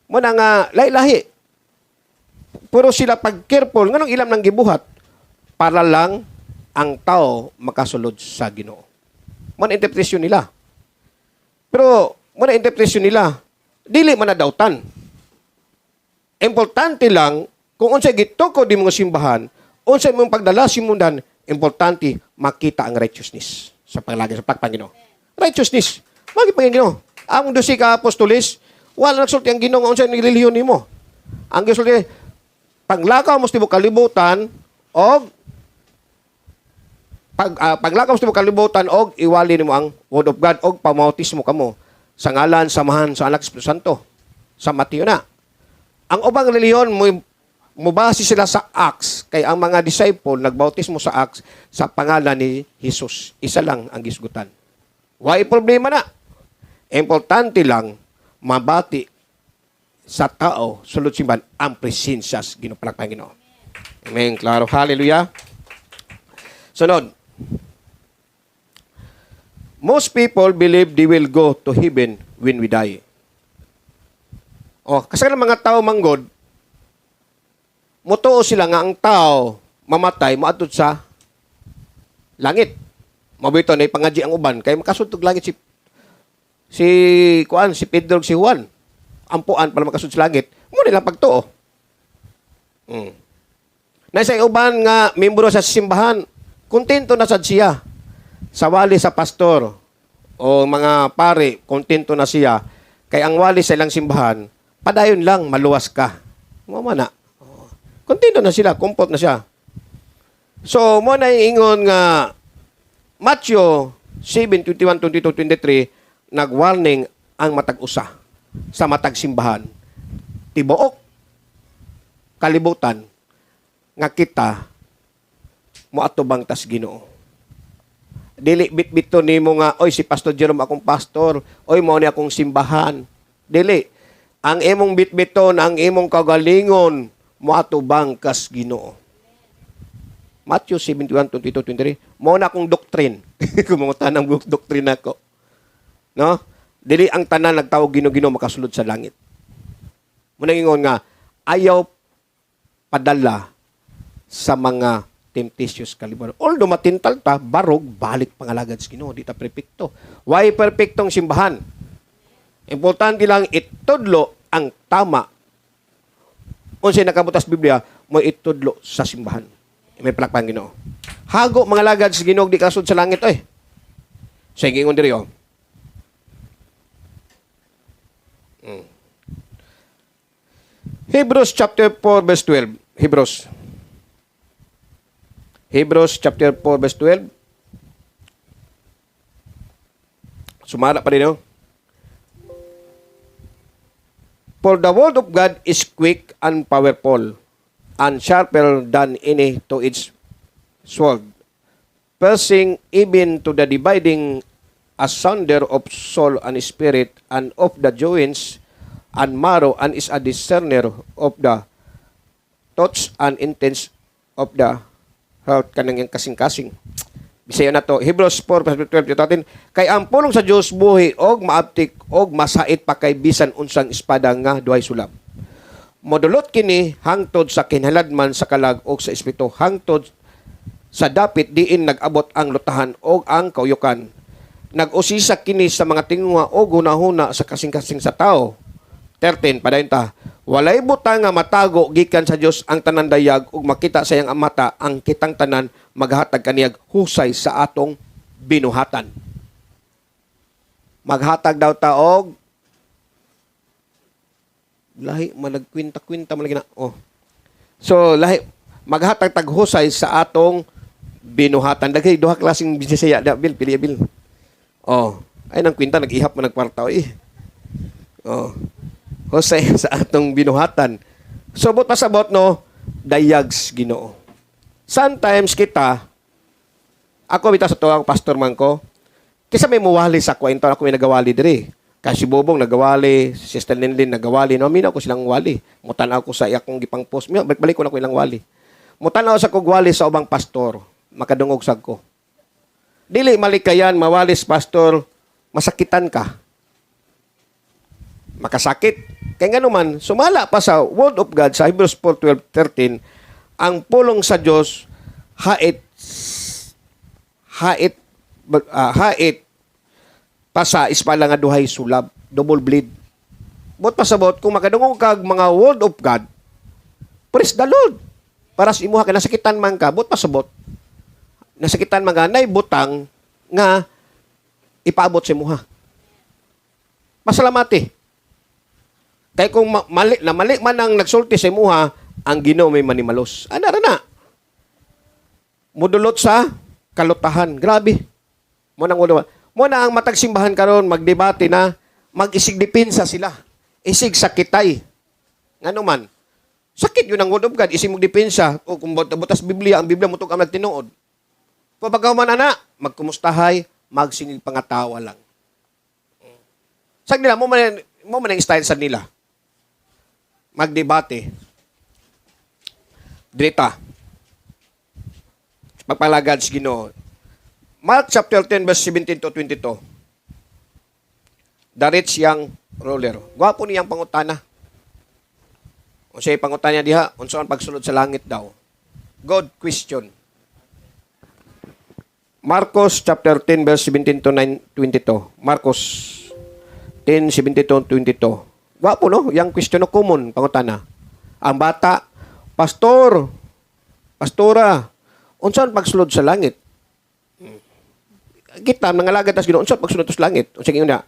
Muna nga lahi-lahi. Pero sila pag careful, nganong ilam nang gibuhat para lang ang tao makasulod sa Ginoo. Mo na interpretasyon nila. Pero mo na interpretasyon nila, dili man na dautan. Importante lang kung unsay gitukod di mga simbahan, unsay mong pagdala simundan, importante makita ang righteousness sa paglagi sa pagpangino. Righteousness. Magi Panginoon. Ang 12 ka apostoles, wala nagsulti ang Ginoo nga unsay ni relihiyon nimo. Ang gisulti, paglakaw mo sa tibuok kalibutan og paglakaw mo sa tibuok kalibutan og iwali nimo ang word of God og pamautismo kamo sa ngalan sa Amahan, sa Anak, sa Espiritu Santo. Sa Mateo na. Ang ubang relihiyon mo mubase sila sa Acts kay ang mga disciple nagbautismo sa Acts sa pangalan ni Jesus. Isa lang ang gisgutan. Why problema na? Importante lang mabati sa tao sulod simbahan ang presensya sa Ginoo. Palakpakan Ginoo. Amen. Klaro. Hallelujah. Sunod. Most people believe they will go to heaven when we die. Oh, kasi ang mga tao manggod, mutuo sila nga ang tao mamatay moadto sa langit. Mabito na ipangadyi ang uban kay makasud og langit si kuan, si Pedro ug si Juan. Ampuan para makasud sa langit. Mo nila pagtuo. Nasa uban nga membro sa simbahan, kontento na sad siya. Sa wali sa pastor o mga pare, kontento na siya. Kay ang wali sa ilang simbahan, padayon lang, maluwas ka. Mo man na. Kontento na sila, comfort na siya. So, mo na ingon nga Matthew 7, 21, 22, 23, nag-warning ang matag usa sa matag simbahan. Tibuok kalibutan, Nga kita moatubang tas Ginoo. Dili bitbito nimo nga, "Oy, si Pastor Jerome akong pastor, oy, mao ni akong simbahan." Dili. Ang imong bitbiton, ang imong kagalingon moatubang kas Ginoo. Matthew 71, 22, 23. Mao na akong doctrine. Kung mangutan ang doctrine nako. No? Dili ang tanan nagtawag "Ginoo, Ginoo" makasulod sa langit. Mao ingon nga ayaw padala sa mga temptations kalibutan. Although matintal ta, barog, balik pangalagad sa Ginoo, di ta perpekto. Why perpektong simbahan? Importante lang itudlo ang tama. Unsay nakabutas Biblia, mo itudlo sa simbahan. May palakpakan Ginoo. Hago mga lagad sa Ginoo di kasud sa langit oy. Sa ingon diri oh. Hebrews chapter 4 verse 12. Hebrews. Hebrews chapter 4 verse 12. Sumala pa rin, no? For the word of God is quick and powerful, and sharper than any two-edged sword, piercing even to the dividing asunder of soul and spirit, and of the joints and marrow, and is a discerner of the thoughts and intents of the heart, kanang iyang kasing-kasing. Bisaya na to. Hebrews 4 verse 12 natin. Kay ang pulong sa Dios buhi og maabtik og masait pa kay bisan unsang espada nga duhay sulab. Modulot kini hangtod sa kinaladman sa kalag og sa espiritu, hangtod sa dapit diin nag-abot ang lutahan og ang kauyukan. Nag-usisa kini sa mga tinguha og hunahuna sa kasing-kasing sa tao. 13 padayon ta. Walay butang nga matago gikan sa Dios, ang tanan dayag ug makita sa iyang mata ang kitang tanan maghatag kaniyag husay sa atong binuhatan. Maghatag daw ta og lahi man, nagkwinta-kwinta man lagi na. Oh. So lahi maghatag tag husay sa atong binuhatan. Daghay duha klaseng bisaya da bil pili bil. Oh, ay nang kwinta nag-ihap man nagkwarta eh. Oh. Husay sa atong binuhatan. So buot pasabot no, dayags Ginoo. Sometimes kita, ako bitaw sa tuwang pastor man ko, kaysa may muwali sa ako, ako may nagawali diri. Kasi Bobong nagawali, si Sister Linlin nagawali, no, minaw ko silang wali. Mutan-aw ko sa akong gipang post, balik ko na ko ilang wali. Mutan-aw sa kog wali sa ubang pastor, makadungog sad ko. Dili malikayan, mawalis pastor, masakitan ka. Makasakit. Kaya nga naman, sumala pa sa Word of God sa Hebrews 4, 12, 13, ang pulong sa Diyos, hait, hait, hait, pa sa espada nga duhay sulab, double blade. Buot pasabot, kung makadungog kag mga Word of God, praise the Lord. Para sa imuha ka, nasakitan man ka, buot pasabot. Nasakitan man ka, nay butang nga ipaabot sa imuha. Pasalamati. Kay kung mali, na mali man ang nagsulti sa imuha, ang Ginoo may manimalos. Ana ra na. Mudulot sa kalutahan. Grabe. Mo nang ulo. Mo na ang matag simbahan karon magdebate na, mag-isig depensa sila. Isig sakitay. Ngano man? Sakit yun ang word of God. Isig mo depensa. O kung butas Biblia, ang Biblia mo ang nagtinuod. Pagkaw man ana, magkumustahay, magsingig pangatawa lang. Sa nila, mo man ang style sa nila. Magdebate. Drita. Pagpalagad sa Ginoo. Mark chapter 10 verse 17 to 22. The rich young ruler. Gwapo niyang pangutana. Unsay pangutana diha? Unsa ang pagsulod sa langit daw? Good question. Marcos chapter 10 verse 17 to 9, 22. Marcos 10, 17 to 22. Gwapo no? Yang question no, common pangutana. Ang bata, "Pastor, pastora, unsa ang pagsulod sa langit?" Kita nangalagad tas Ginoo, unsa pagsulod sa langit? Unsa ingon na?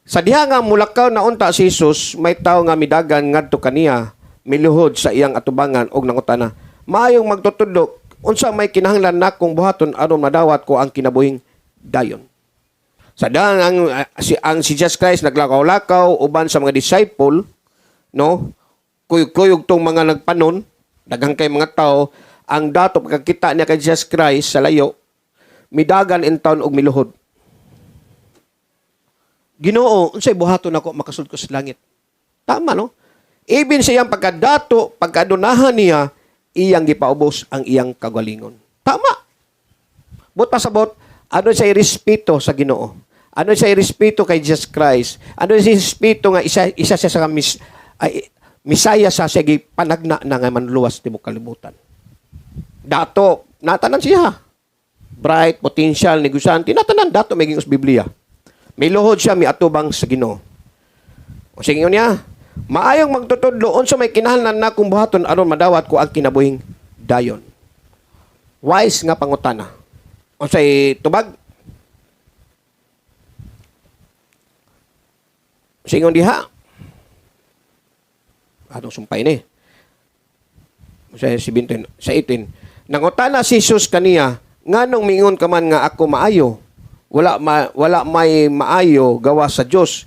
Sa diha nga mulakaw na unta si Jesus, may tawo nga midagan ngadto kaniya, miluhod sa iyang atubangan og nangutana, "Maayong magtutudlo, unsa may kinahanglan nakong buhaton aron madawat ko ang kinabuhing dayon?" Sa dang ang si Jesus Christ naglakaw-lakaw uban sa mga disciple, no? Kuyog-kuyog tong mga nagpanon. Daghan kay mga tao, ang dato pagkakita niya kay Jesus Christ sa layo, midagan in town og miluhod. "Ginoo, unsay buhaton nako makasulod ko sa langit?" Tama, no? Even sa iyang pagkadato, pagkadunahan niya, iyang gipaubos ang iyang kagalingon. Tama. But pasabot, ano siya respeto sa Ginoo? Ano siya respeto kay Jesus Christ? Ano siya respeto nga isa isa siya sa ay, Misaya sa siya panagna na nga manluwas tibuok kalibutan. Dato, natanan siya. Bright, potential, negosyante, natanan dato may gingos Biblia. May luhod siya, may atubang sa Ginoo. O sige niya, "Maayong magtutudlo, unsa may kinahanglan na kung buhaton aron madawat ko ang kinabuhing dayon?" Wise nga pangutana. Unsay tubag? Singon diha. Atong sumpay ni. Sa 17, sa 18. Nangutana si Jesus kaniya, "Nganong mingon ka man nga ako maayo? Wala may maayo gawa sa Dios.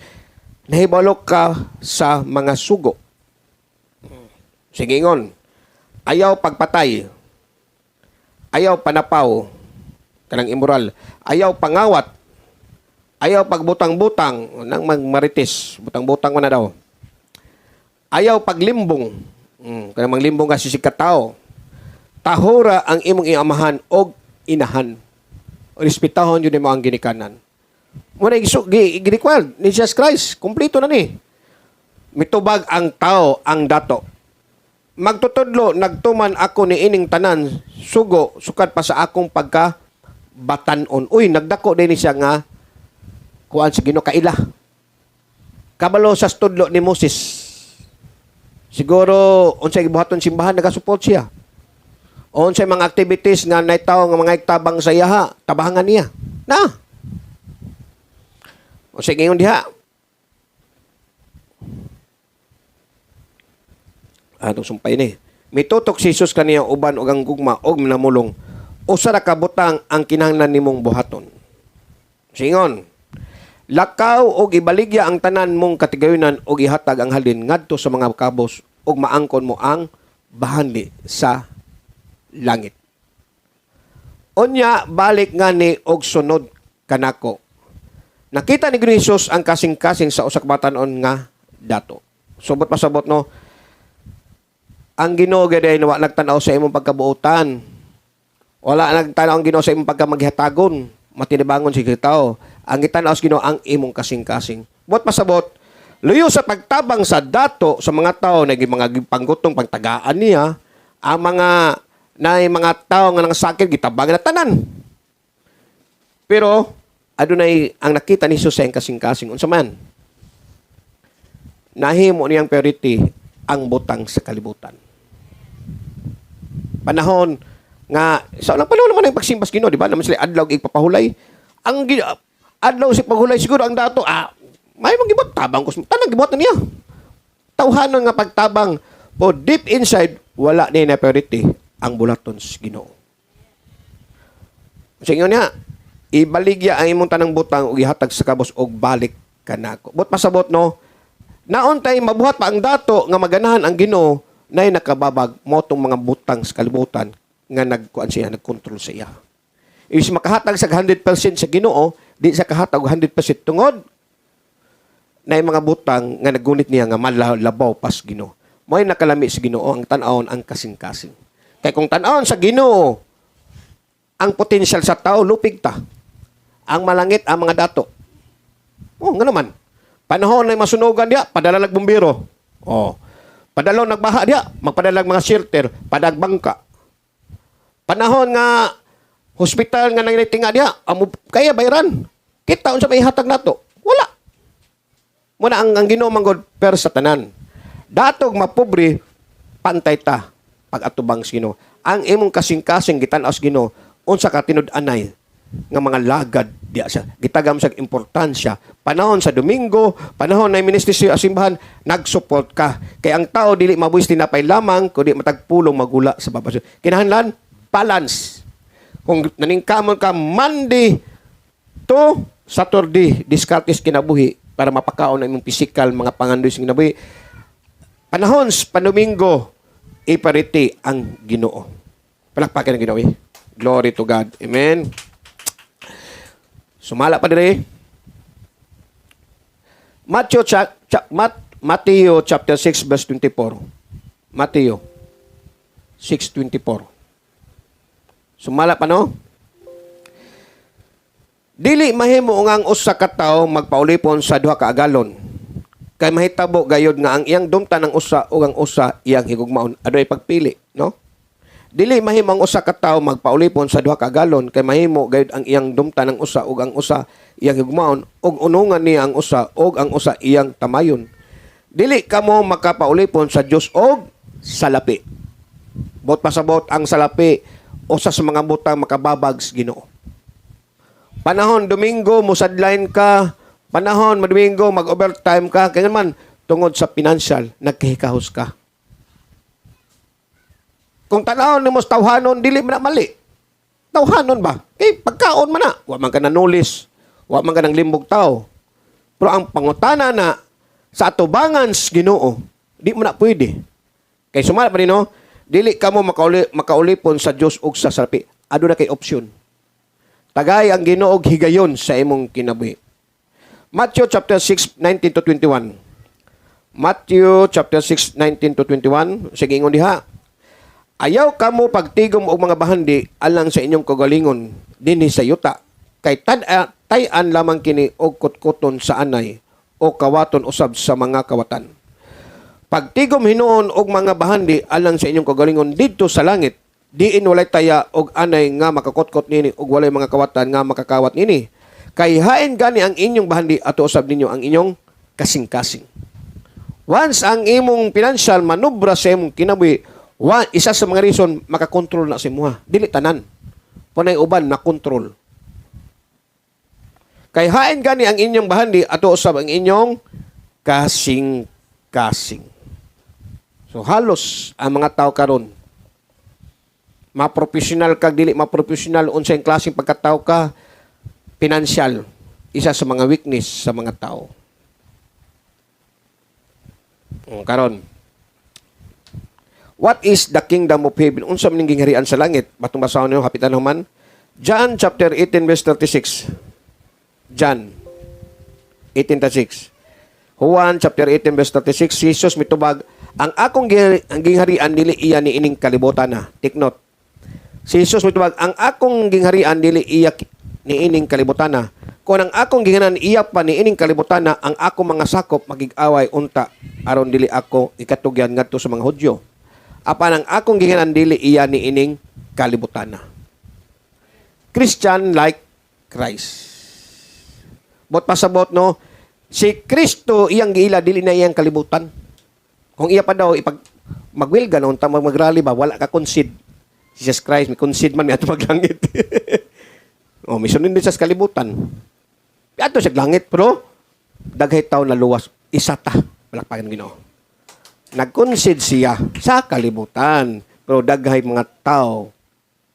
Nahibalo ka sa mga sugo." Sige ingon, "Ayaw pagpatay. Ayaw panapaw." Kanang immoral. "Ayaw pangawat. Ayaw pagbutang-butang." Nang magmarites. Butang-butang mo na daw. "Ayaw paglimbong." Kanang manglimbong ka si tao. "Tahura ang imong iamahan og inahan." Respetahon yun mo ang ginikanan. Muna gi-required ni Jesus Christ. Kompleto na ni. Mitubag ang tao ang dato, "Magtutudlo, nagtuman ako ni ining tanan sugo sukad pa sa akong pagka batanon." Uy, nagdako din siya nga kuan sa Ginoo, kaila. Kabalo sa tudlo ni Moses. Siguro unsay gibuhaton simbahan, nagasupport siya. O unsay mga activities nga nay tawo nga mga tabang sa iyaha, tabangan niya. Na. Unsay ingon diha? Atong sumpay ni. Mitutok si Jesus kaniya uban og ang gugma og namulong, "Usa ra ka butang ang kinahanglan nimong buhaton." Singon, "Lakaw og ibaligya ang tanan mong katigayunan og ihatag ang halin ngadto sa mga kabos ug maangkon mo ang bahanli sa langit. Unya balik ngani og sunod kanako." Nakita ni Jesus ang kasing-kasing sa usa ka batan-on nga dato. Subot pasabot, no, ang Ginoo gyud ay wa nagtan-aw sa imong pagkabuotan. Wala nagtan-aw ang Ginoo sa imong pagkamaghatagon, matinibangon si tao. Ang gitan-aw sa Ginoo ang imong kasing-kasing. Buot pasabot, luyo sa pagtabang sa dato sa mga tao na mga panggutong pagtagaan niya, ang mga na mga tao nga nangasakit gitabangan na tanan. Pero adunay ang nakita ni Jesus sa iyang kasing-kasing, unsa man? Nahimo niyang priority ang butang sa kalibutan. Panahon nga sa unang panahon naman ang pagsimba sa Ginoo, di ba? Naman sila adlaw igpapahulay. Ang adlaw si paghulay siguro ang dato, may mga gibuhat tabang ko tanang gibuhat na niya. Tawhanon nga pagtabang po, deep inside wala niya na priority ang bulaton sa Ginoo. Sa inyo niya, "Ibaligya ang imong tanang butang ug ihatag sa kabos og balik kanako." But pasabot, no, naontay mabuhat pa ang dato nga maganahan ang Ginoo, nay nakababag mo tong mga butang sa kalibutan nga nagkuan siya, nagkontrol sa iya. Is makahatag sa 100% sa Ginoo, di sa kahatag og 100% tungod na mga butang nga nagunit niya nga malabaw pas Ginoo. Mo'y nakalami sa Ginoo ang tan-awon ang kasing-kasing. Kay kung tan-awon sa Ginoo ang potensyal sa tao, lupig ta. Ang malangit ang mga dato. Oh, nga naman. Panahon na masunugan diya, padala lag bumbero. Oh. Padalo nagbaha diya, magpadala mga shelter, padag bangka. Panahon nga hospital nga nanginitinga diya, amo kaya bayran. Kita unsa may hatag nato? Wala. Muna ang Ginoo manggod per sa tanan. Datog mapobre, pantay ta pag atubang sa Ginoo. Ang imong kasing-kasing gitan-aw sa Ginoo unsa ka tinud-anay nga mga lagad diya sa gitagam sa importansya. Panahon sa Domingo, panahon na ministry sa simbahan, nag-support ka. Kay ang tao dili mabuhis tinapay lamang kundi matag pulong magula sa babas. Kinahanglan balance. Kung naningkamon ka Monday to Saturday, diskartes kinabuhi para mapakaon ang imong physical mga pangandoy sa kinabuhi. Panahon sa Panumingo, Ipariti ang Ginoo. Palakpakan ang Ginoo eh. Glory to God. Amen. Sumala pa dire. Matthew chapter 6 verse 24. Matthew 6:24. Sumala pa, no? Dili mahimo nga ang usa ka tawo magpaulipon sa duha ka agalon. Kay mahitabo gayod nga ang iyang dumtan ang usa ug ang usa iyang higugmaon. Adunay pagpili, no? Dili mahimo ang usa ka tawo magpaulipon sa duha ka agalon, kay mahimo gayud ang iyang dumtan ang usa ug ang usa iyang higugmaon, ug unungan niya ang usa ug ang usa iyang tamayon. Dili kamo makapaulipon sa Dios og salapi. Bot pasabot, ang salapi usa sa mga butang makababag sa Ginoo. Panahon Domingo musadline ka, panahon Domingo mag-overtime ka, kaya man tungod sa financial nagkahikahos ka. Kung tanawon nimo sa tawhanon, dili man na mali. Tawhanon ba? Kay pagkaon man na, wa man ka nanulis, wa man ka nang limbog tao. Pero ang pangutana na sa atubangan sa Ginoo, di mo na pwede. Kay sumala pa rin, no? Dili kamo makaulipon sa Dios ug sa salapi. Aduna kay opsyon. Tagay ang Ginoo og higayon sa imong kinabuhi. Matthew chapter 6, 19 to 21. Matthew chapter 6, 19 to 21. Sige, ingon diha. Ayaw kamo pagtigom og mga bahandi alang sa inyong kagalingon dinhi sa yuta. Kay tay-an lamang kini og kutkuton sa anay o kawaton usab sa mga kawatan. Pagtigom hinuon og mga bahandi alang sa inyong kagalingon didto sa langit, diin walay taya og anay nga makakutkot nini ug walay mga kawatan nga makakawat nini. Kay hain gani ang inyong bahandi, ato usab ninyo ang inyong kasing-kasing. Once ang imong financial manubra sa imong kinabuhi, isa sa mga reason makakontrol na sa imuha. Dili tanan. Punay uban na control. Kay hain gani ang inyong bahandi, ato usab ang inyong kasing-kasing. So halos ang mga tao karon, ma-professional ka, dili ma-professional, unsay klaseng pagkatao ka, financial isa sa mga weakness sa mga tao. Karon, what is the kingdom of heaven? Unsa man ning gingharian sa langit? Batong basahon ninyo hapitan human. John chapter 18 verse 36. John 18:36. Juan chapter 18 verse 36, Jesus mitubag, "Ang akong ang gingharian dili iya ni ining kalibutan na." Take note. Si Jesus mitubag, "Ang akong gingharian dili iya ni ining kalibutan na. Kung ang akong gingharian iya pa ni ining kalibutan na, ang akong mga sakop magig-away unta aron dili ako ikatugyan ngadto sa mga Hudyo. Apan ang akong gingharian dili iya ni ining kalibutan na." Christian like Christ. Bot pasabot, no, si Kristo iyang giila dili na iyang kalibutan. Kung iya pa daw ipag magwilga noon ta magrally ba, wala ka concede. Jesus Christ may concede man miadto maglangit. Oh, mission din sa kalibutan. Miadto sa langit, pero daghay tawo na luwas, isa ta. Palakpakan Ginoo. Nag-concede siya sa kalibutan, pero daghay mga tao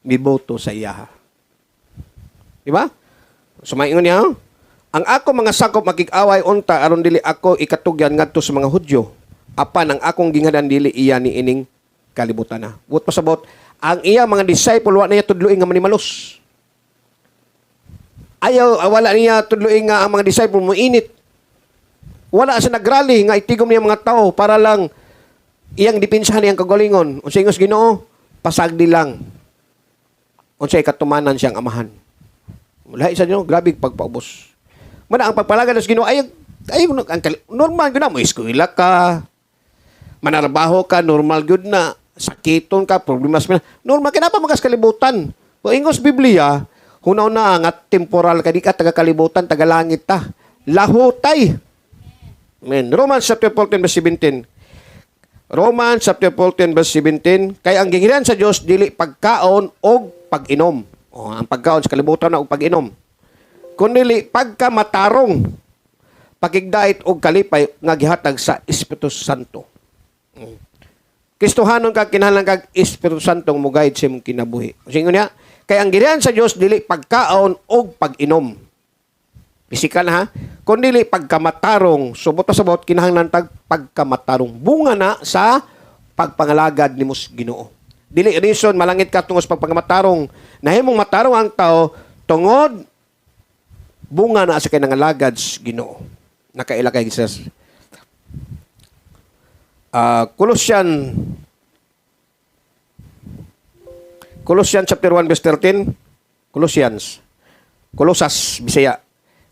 miboto sa iya. Di ba? Sumaingon niya, "Ang ako mga sakop makig-away unta aron dili ako ikatugyan ngadto sa mga Hudyo. Apan ang akong gingharian dili iya ni ining kalibutan na." Buot pasabot, ang iya mga disciple wa niya tudluin nga manimalos. Ayaw, wala niya tudluin nga ang mga disciple mo init. Wala siya nagrally nga itigom niya mga tao para lang iyang depensahan iyang kagalingon. Unsa ingos Ginoo? Pasagdi lang. Unsay katumanan siyang amahan. Wala isa nyo, grabe pagpaubos. Mana ang pagpalagad sa Ginoo ay ay ang normal gyud na mo eskwela ka. Manarbaho ka, normal gyud na. Sakiton ka, problema sa normal kay pa magas kalibutan. Kung ingos Biblia, hunaw na nga temporal ka, di ka taga kalibutan, taga langit ta. Lahutay. Amen. Romans chapter 14 verse 17. Romans chapter 14 verse 17, kay ang gingharian sa Dios dili pagkaon og pag-inom. O, ang pagkaon sa kalibutan na og pag-inom. Kundi pagkamatarong, pakigdait og kalipay nga gihatag sa Espiritu Santo. Kristohanon ka, kinahanglan kag Espiritu Santo mo guide sa imong kinabuhi. Singon niya, kay ang gingharian sa Dios dili pagkaon og pag-inom. Pisikal ha? Kundi pagkamatarong, subot pa sabot, kinahanglan tag pagkamatarong. Bunga na sa pagpangalagad nimo sa Ginoo. Dili reason malangit ka tungod sa pagpangamatarong. Nahimong matarong ang tao tungod bunga na sa kay nangalagad sa Ginoo. Nakaila kay Jesus. Colossians chapter 1 verse 13. Colossians. Colosas, Bisaya.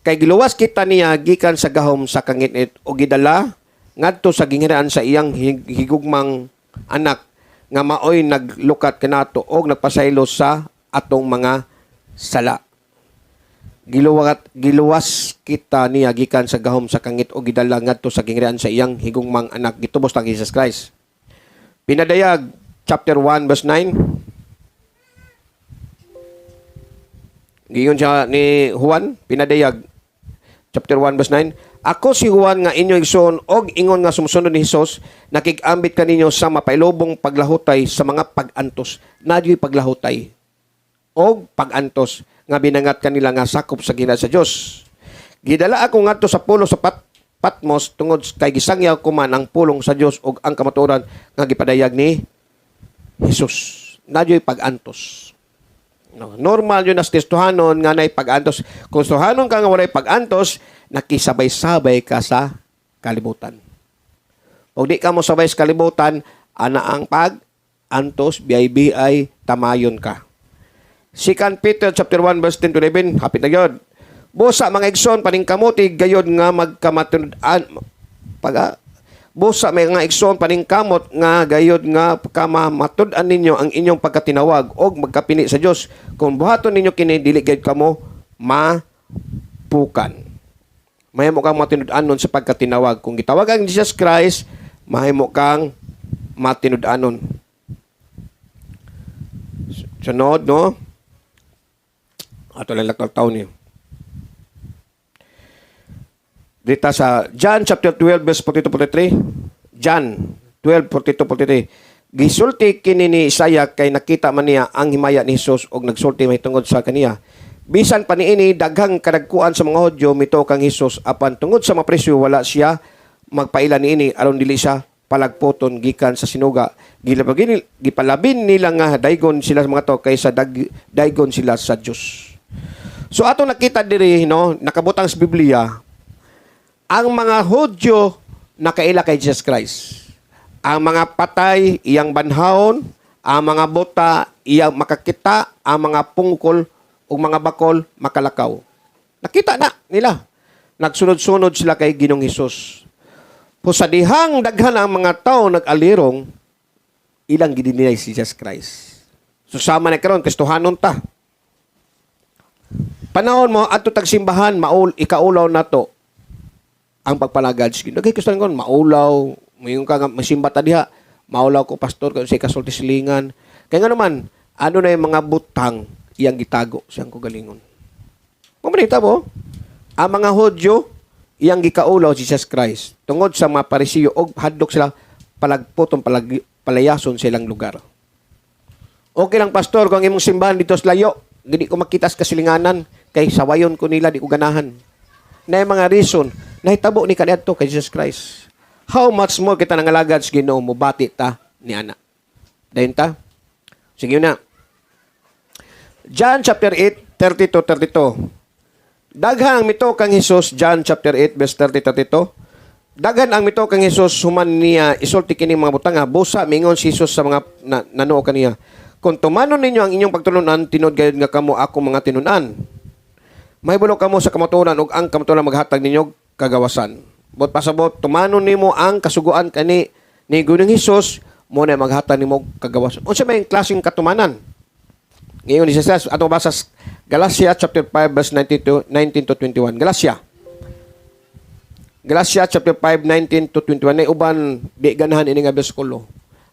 Kay giluwas kita niya gikan sa gahom sa kangitngit o gidala ngadto sa gingharian sa iyang higugmang anak nga maoy naglukat kanato og nagpasaylo sa atong mga sala. Giluwas kita niya gikan sa gahom sa kangit o gidala ngadto sa gingharian sa iyang higugmang anak, gitubos tang Jesus Christ. Pinadayag chapter 1 verse 9. Giyon siya ni Juan, Pinadayag chapter 1 verse 9. Ako si Juan nga inyo igsoon og ingon nga sumusunod ni Hesus, nakig-ambit kaninyo sa mapailobong paglahutay sa mga pag-antos. Nadyo'y paglahutay og pag-antos nga binangat kanila nga sakop sa ginaharian sa Dios. Gidala ako ngadto sa pulo sa Patmos tungod kay gisangyaw ko man ang pulong sa Dios ug ang kamatuoran nga gipadayag ni Hesus. Nadyo'y pag-antos. No, normal yun as Kristohanon nga nay pag-antos. Kung Kristohanon ka nga walay pag-antos, nakisabay-sabay ka sa kalibutan. Kung di ka mo sabay sa kalibutan, ana ang pag-antos, biyay-biyay, tamayon ka. 2 Peter chapter 1 verse 10 to 11, hapit na yun. Busa mga igsoon, paningkamuti gayod nga magkamatuod-an, pag, busa mga igsoon, paningkamot nga gayod nga kamamatud-an ninyo ang inyong pagkatinawag og magkapini sa Dios. Kung buhaton ninyo kini, dili gayud kamo mapukan. Mahimo kang matinud-anon sa pagkatinawag. Kung gitawag ang Jesus Christ, mahimo kang matinud-anon. Sunod, no? Ato lang laktal taon niyo. Dita sa John chapter 12 verse 42-43. John 12, 42-43. Gisulti kini ni Isaiah kay nakita man niya ang himaya ni Hesus og nagsulti mahitungod sa kaniya. Bisan pa niini, daghang kadagkuan sa mga Hudyo mituo kang Hesus, apan tungod sa mga presyo wala siya magpaila niini aron dili siya palagpoton gikan sa sinuga. Gipalabin nila nga daygon sila sa mga to kaysa daygon sila sa Dios. So ato nakita diri, no, nakabutang sa Biblia ang mga Hudyo nakaila kay Jesus Christ. Ang mga patay iyang banhawon, ang mga buta iyang makakita, ang mga pungkol ug mga bakol makalakaw. Nakita na nila. Nagsunod-sunod sila kay Ginoong Hesus. Po sa dihang daghan ang mga tao nag-alirong, ilang gidinay si Jesus Christ. So sama na karon, Kristohanon ta. Panahon mo adto tagsimbahan, maul ikaulaw nato ang pagpalagad sa Ginoo. Kay Kristohanon kon maulaw, moingon ka nga masimba ta diha, maulaw ko, pastor, kay sa kasulti silingan. Kay nga naman, ano na yung mga butang iyang gitago siyang kagalingon. Pumanita mo, ang mga Hudyo iyang gikaulaw si Jesus Christ tungod sa mga Parisiyo og hadlok sila palagputong palayason sa ilang lugar. Okay lang, pastor, kung ang imong simbahan dito sa layo, hindi ko makita sa kasilinganan kay sawayon ko nila, di ko ganahan. Na yung mga reason nahitabo ni kaniadto kay Jesus Christ. How much more kita nangalagad sa Ginoo, mobati ta ni ana. Dayon ta. Sige na. John chapter 8, 30 to 32. Daghan ang mituo kang Hesus, John chapter 8 verse 30 32. Daghan ang mituo kang Hesus human niya isulti kini mga butanga, busa mingon si Hesus sa mga nanuo kaniya. Kung tumanon ninyo ang inyong pagtulunan, tinuod gayud nga kamo ako mga tinun-an. Mahibalo kamo sa kamatuoran ug ang kamatuoran maghatag ninyo kagawasan. Bot pasabot, tumanon nimo ang kasuguan kani ni Ginoong Hesus, mo na maghatag nimo kagawasan. Unsa may klaseng katumanan? Ngayon ni Jesus, ato basa sa Galatia chapter 5 verse 19 to 21. Galatia. Galatia chapter 5 19 to 21. Nay uban di ganahan ini nga bersikulo.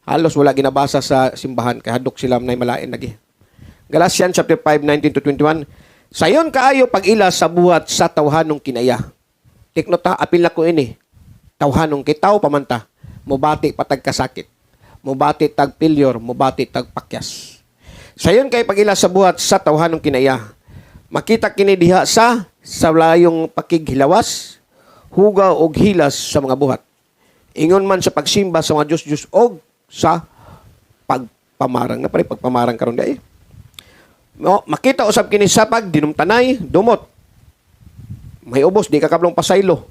Halos wala ginabasa sa simbahan kay hadlok sila nay malain lagi. Galatians chapter 5 19 to 21. Sayon kaayo pag-ila sa buhat sa tawhanong kinaya. Take note ta, apil na ko ini. Tawhanong kay tao pamanta. Mubati patag kasakit. Mubati tag failure, mubati tag pakyas. Sayon kay pag-ila sa buhat sa tawhanong kinaya. Makita kini diha sa layong pakighilawas, hugaw og hilas sa mga buhat. Ingon man sa pagsimba sa mga Diyos-Diyos og Sa pagpamarang na pare pagpamarang karon di. No, makita usab kini sa pagdinumtanay, dumot. May ubos di ka kablong pasaylo.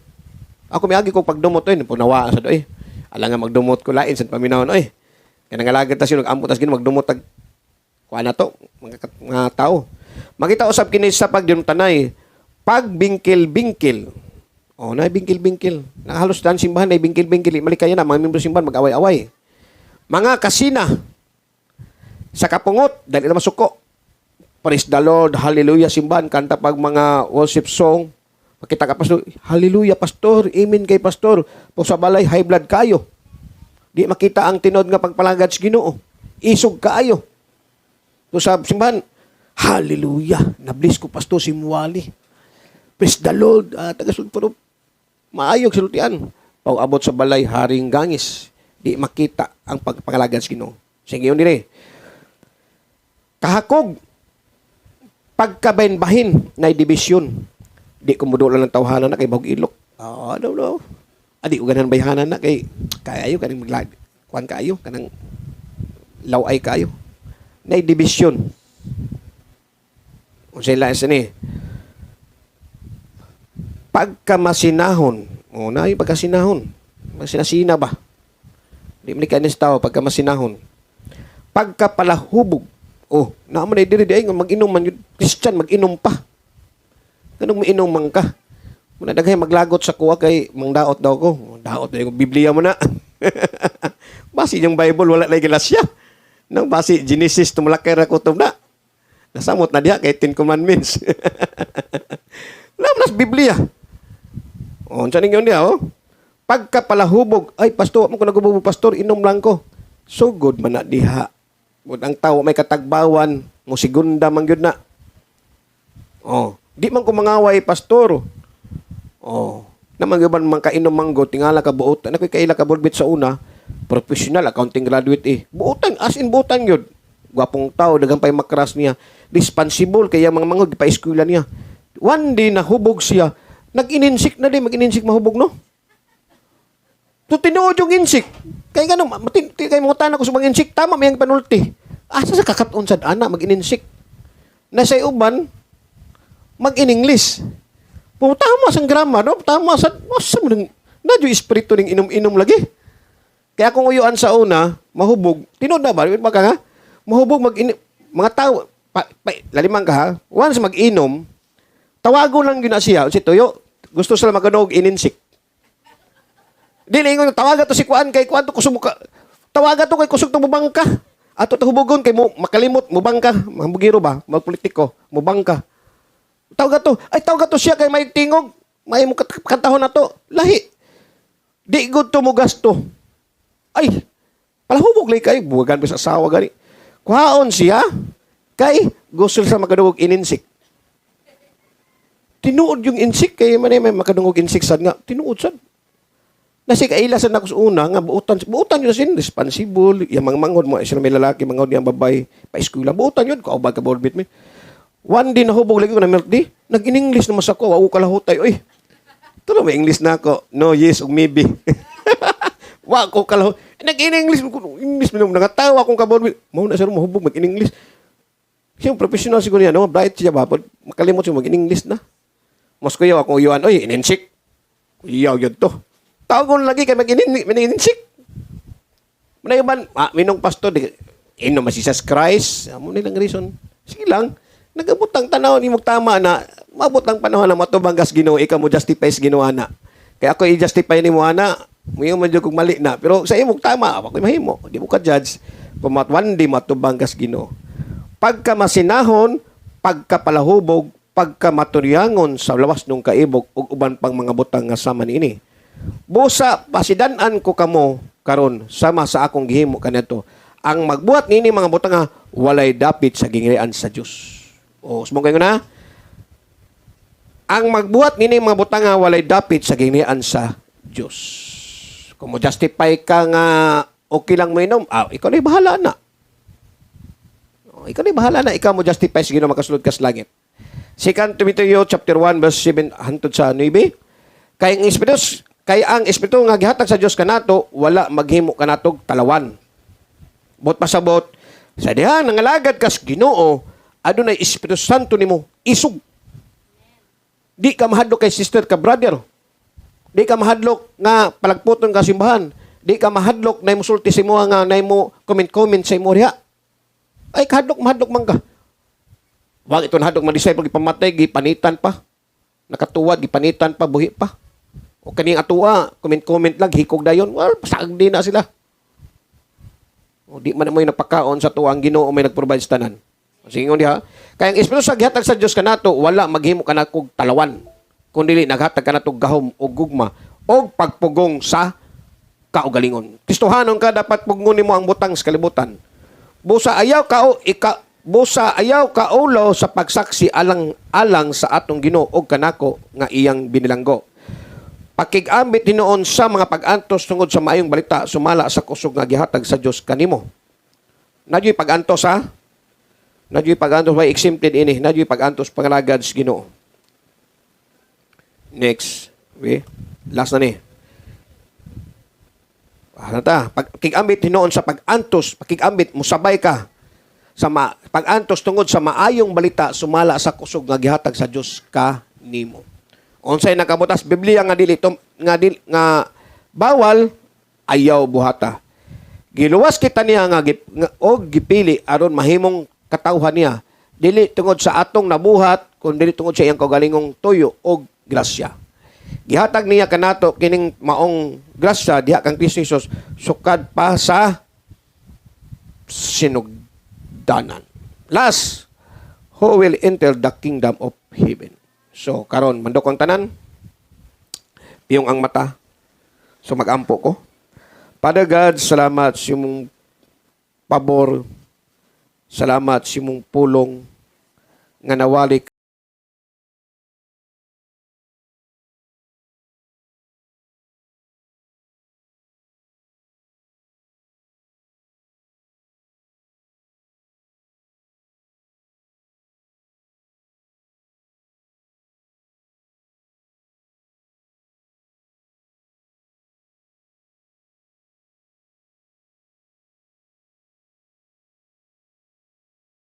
Ako miagi ko pagdumot oy, punawa sa doy. Ala nga magdumot ko lain sa paminawon oy. Kay nangalagad ta siya nag-ampo tas Ginoo magdumot tag kuan na to mga tao. Makita usab kini sa pagdinumtanay, pagbingkil-bingkil. Oh, na bingkil-bingkil. Na halos dan simbahan na bingkil-bingkil. Malikaya na mga membro simbahan mag-away-away. Mga kasina sa kapungot dali na masuko. Praise the Lord, hallelujah simbahan, kanta pag mga worship song. Makita ka, pastor, hallelujah pastor, amen kay pastor. Po sa balay high blood kayo. Di makita ang tinod nga pagpalagad sa Ginoo. Isog kaayo. So sa simbahan, hallelujah, na-bless ko pastor si Muwali. Praise the Lord, taga pero maayog sultian. Pag abot sa balay, haring gangis. Di makita ang pagpalagad sa Ginoo. Sige yun dire. Kahakog, pagkabahin-bahin na division. Di ko mudulan ng tawhanan na kay bahog ilok. Ah, no, no. Adi ko ganahan bayhanan na kay kaayo kaning maglag. Kuan kaayo kanang laway kaayo. Na division. Unsay lain sa ni? Pagkamasinahon. O na yung pagkasinahon. Masinasina ba? Di man ni kanis tao pagkamasinahon. Pagkapalahubog. Oh, naa man ay diri di ay nga mag-inom man yun. Christian mag-inom pa. Ganong miinom man ka. Muna daghay maglagot sa kuha kay mangdaot daw ko. Daot na yung Biblia mo na. Basi yung Bible wala na gilasya. Nang basi Genesis tumalakay ra kutob na. Nasamot na diha kay Ten Commandments. Wala man nas Biblia. Oh, unsa ning yun diha oh? Pagkapalahubog, ay pastor, mo ko nagubog pastor, inom lang ko. Sugod man na diha. Ug ang tawo may katagbawan, mo segunda man gyud na. Oh, di man ko mangaway pastor. Oh, naman gyud man kainom manggo tingala ka buotan. Ako'y kaila ka burbit sa una, professional accounting graduate eh. Buotan as in buotan gyud. Gwapong tao, daghan pa'y makras niya. Responsible kaya mga mangod pa eskwela niya. One day nahubog siya. Nag-ininsik na di, mag-ininsik mahubog no. To tinuod yung insik. Kay ngano matin kay mo ko sa mga insik tama may ang panulti. Asa sa kakat-on sad ana mag-ininsik. Nasa uban mag-in-English. Kung tama sa grammar, no? Tama sa asa mo nang na espiritu ning inom-inom lagi. Kaya kung uyuan sa una, mahubog, tinuod na ba? Ba ka nga? Mahubog mag mga tao, pa, pa, laliman ka ha, once mag-inom, tawago lang yun na siya, si Tuyo, gusto sila maganog ininsik. Di na ingon, tawaga to si Kuan kay Kuan to kusog ka. Tawaga to kay kusog to mubangka. Ato to hubogon kay mo makalimot mubangka, mambugiro ba, magpolitiko, mubangka. Tawaga to, ay tawaga to siya kay may tingog, may mo kantahon na to. Lahi. Di good to mo gasto. Ay, palahubog lay kay buwagan pa sa asawa gani. Kuhaon siya kay gusto sa makadungog ininsik. Tinuod yung insik kay man may makadungog insik sad nga tinuod sad. Nasi kaila sa nako sa una nga buotan buotan yun sin responsible yang mga manghod mo sila may lalaki manghod yang babae pa eskwela buotan yun ko ba ka borbit mi. One day nahubog lagi ko na milk di nag-in-English na mas ako wa ko kalahutay oy. Tulo may English na ako. No, yes ug maybe. Wa ko kalahut. Nag-in-English ko English mo nangatawa akong kaborbit. Mao na sir mahubog mag-in-English. Siya professional siguro niya no, bright siya ba makalimot siya mag-in-English na. Mas kuyaw akong uyuan oy ininsik. Kuyaw yun to. Tawagon lagi kay mag-ininsik. Manayaban, minong pastor, di, inom mas Jesus Christ. Amo nilang reason. Sige lang, nagabot ang tanaw ni mo tama na, mabot ang panahon na matubang gas Ginoo, ikaw mo justify sa Ginoo ana. Kaya ako i-justify ni mo ana, muyo man jud kung mali na. Pero sa imong tama, ako mahimo. Di mo ka judge. Pumat one day matubang gas Ginoo. Pagka masinahon, pagka palahubog, pagka maturyangon sa lawas nung kaibog ug uban pang mga butang nga sama niini. Busa pasidan-an ko kamo karon sama sa akong gihimo kaniadto. Ang magbuhat niini mga butang nga walay dapit sa gingharian sa Dios. O sumong kayo na. Ang magbuhat niini mga butang nga walay dapit sa gingharian sa Dios. Kung mo justify ka nga okay lang mo inom, ikaw na bahala na. O, ikaw na bahala na, ikaw mo justify sa Ginoo makasulod ka sa langit. 2 Timothy chapter 1 verse 7 hantod sa 9. Kay ang espiritu nga gihatag sa Dios kanato wala maghimo kanatog talawan. Buot pasabot, sa dihang nangalagad kas Ginoo, adunay Espiritu Santo nimo, isog. Di ka mahadlok kay sister ka brother. Di ka mahadlok nga palagputon ka simbahan. Di ka mahadlok na musulti sa imo nga na mo comment-comment sa imo diha. Ay, kahadlok, mahadlok man ka. Wag ito nahadlok ma-disciple, gipamatay, gipanitan pa. Nakatuwad, gipanitan pa, buhi pa. O kaning atua, comment-comment lang, hikog dayon. Well, pasag di na sila. O di man mo yung nagpakaon sa tuwa, ang Ginoo may nag-provide sa tanan. Sige ngon diha. Kaya ang Espiritu sa gihatag sa Dios kanato, wala maghimo kanakog talawan. Kun dili naghatag kanato gahom og gugma og pagpugong sa kaugalingon. Kristohanon ka, dapat pugngon nimo ang butang sa kalibutan. Busa ayaw ka o ika busa ayaw kaulaw sa pagsaksi alang-alang sa atong Ginoo og kanako nga iyang binilanggo. Pakig-ambit hinuon sa mga pag-antos tungod sa maayong balita sumala sa kusog nga gihatag sa Dios kanimo. Nadyo'y pag-antos, ha? Nadyo'y pag-antos, way exempted ini. Nadyo'y pag-antos pangalagad sa Ginoo. Next. Okay? Last na ni. Ano ta? Pagkigambit hinuon sa pag-antos, pakigambit, musabay ka sa pag-antos tungod sa maayong balita sumala sa kusog nga gihatag sa Dios ka nimo. Unsay nakabutas Biblia nga dili tum, nga dili, nga bawal, ayaw buhata. Giluwas kita niya nga og gipili aron mahimong katawhan niya dili tungod sa atong nabuhat kun dili tungod sa iyang kaugalingong tuyo og grasya. Gihatag niya kanato kining maong grasya diha kang Kristo Jesus sukad pa sa sinugdanan. Last, who will enter the kingdom of heaven? So karon, mandok ang tanan, piyong ang mata. So magampo ko. Father God, salamat sa imong pabor. Salamat sa imong pulong nga nawali.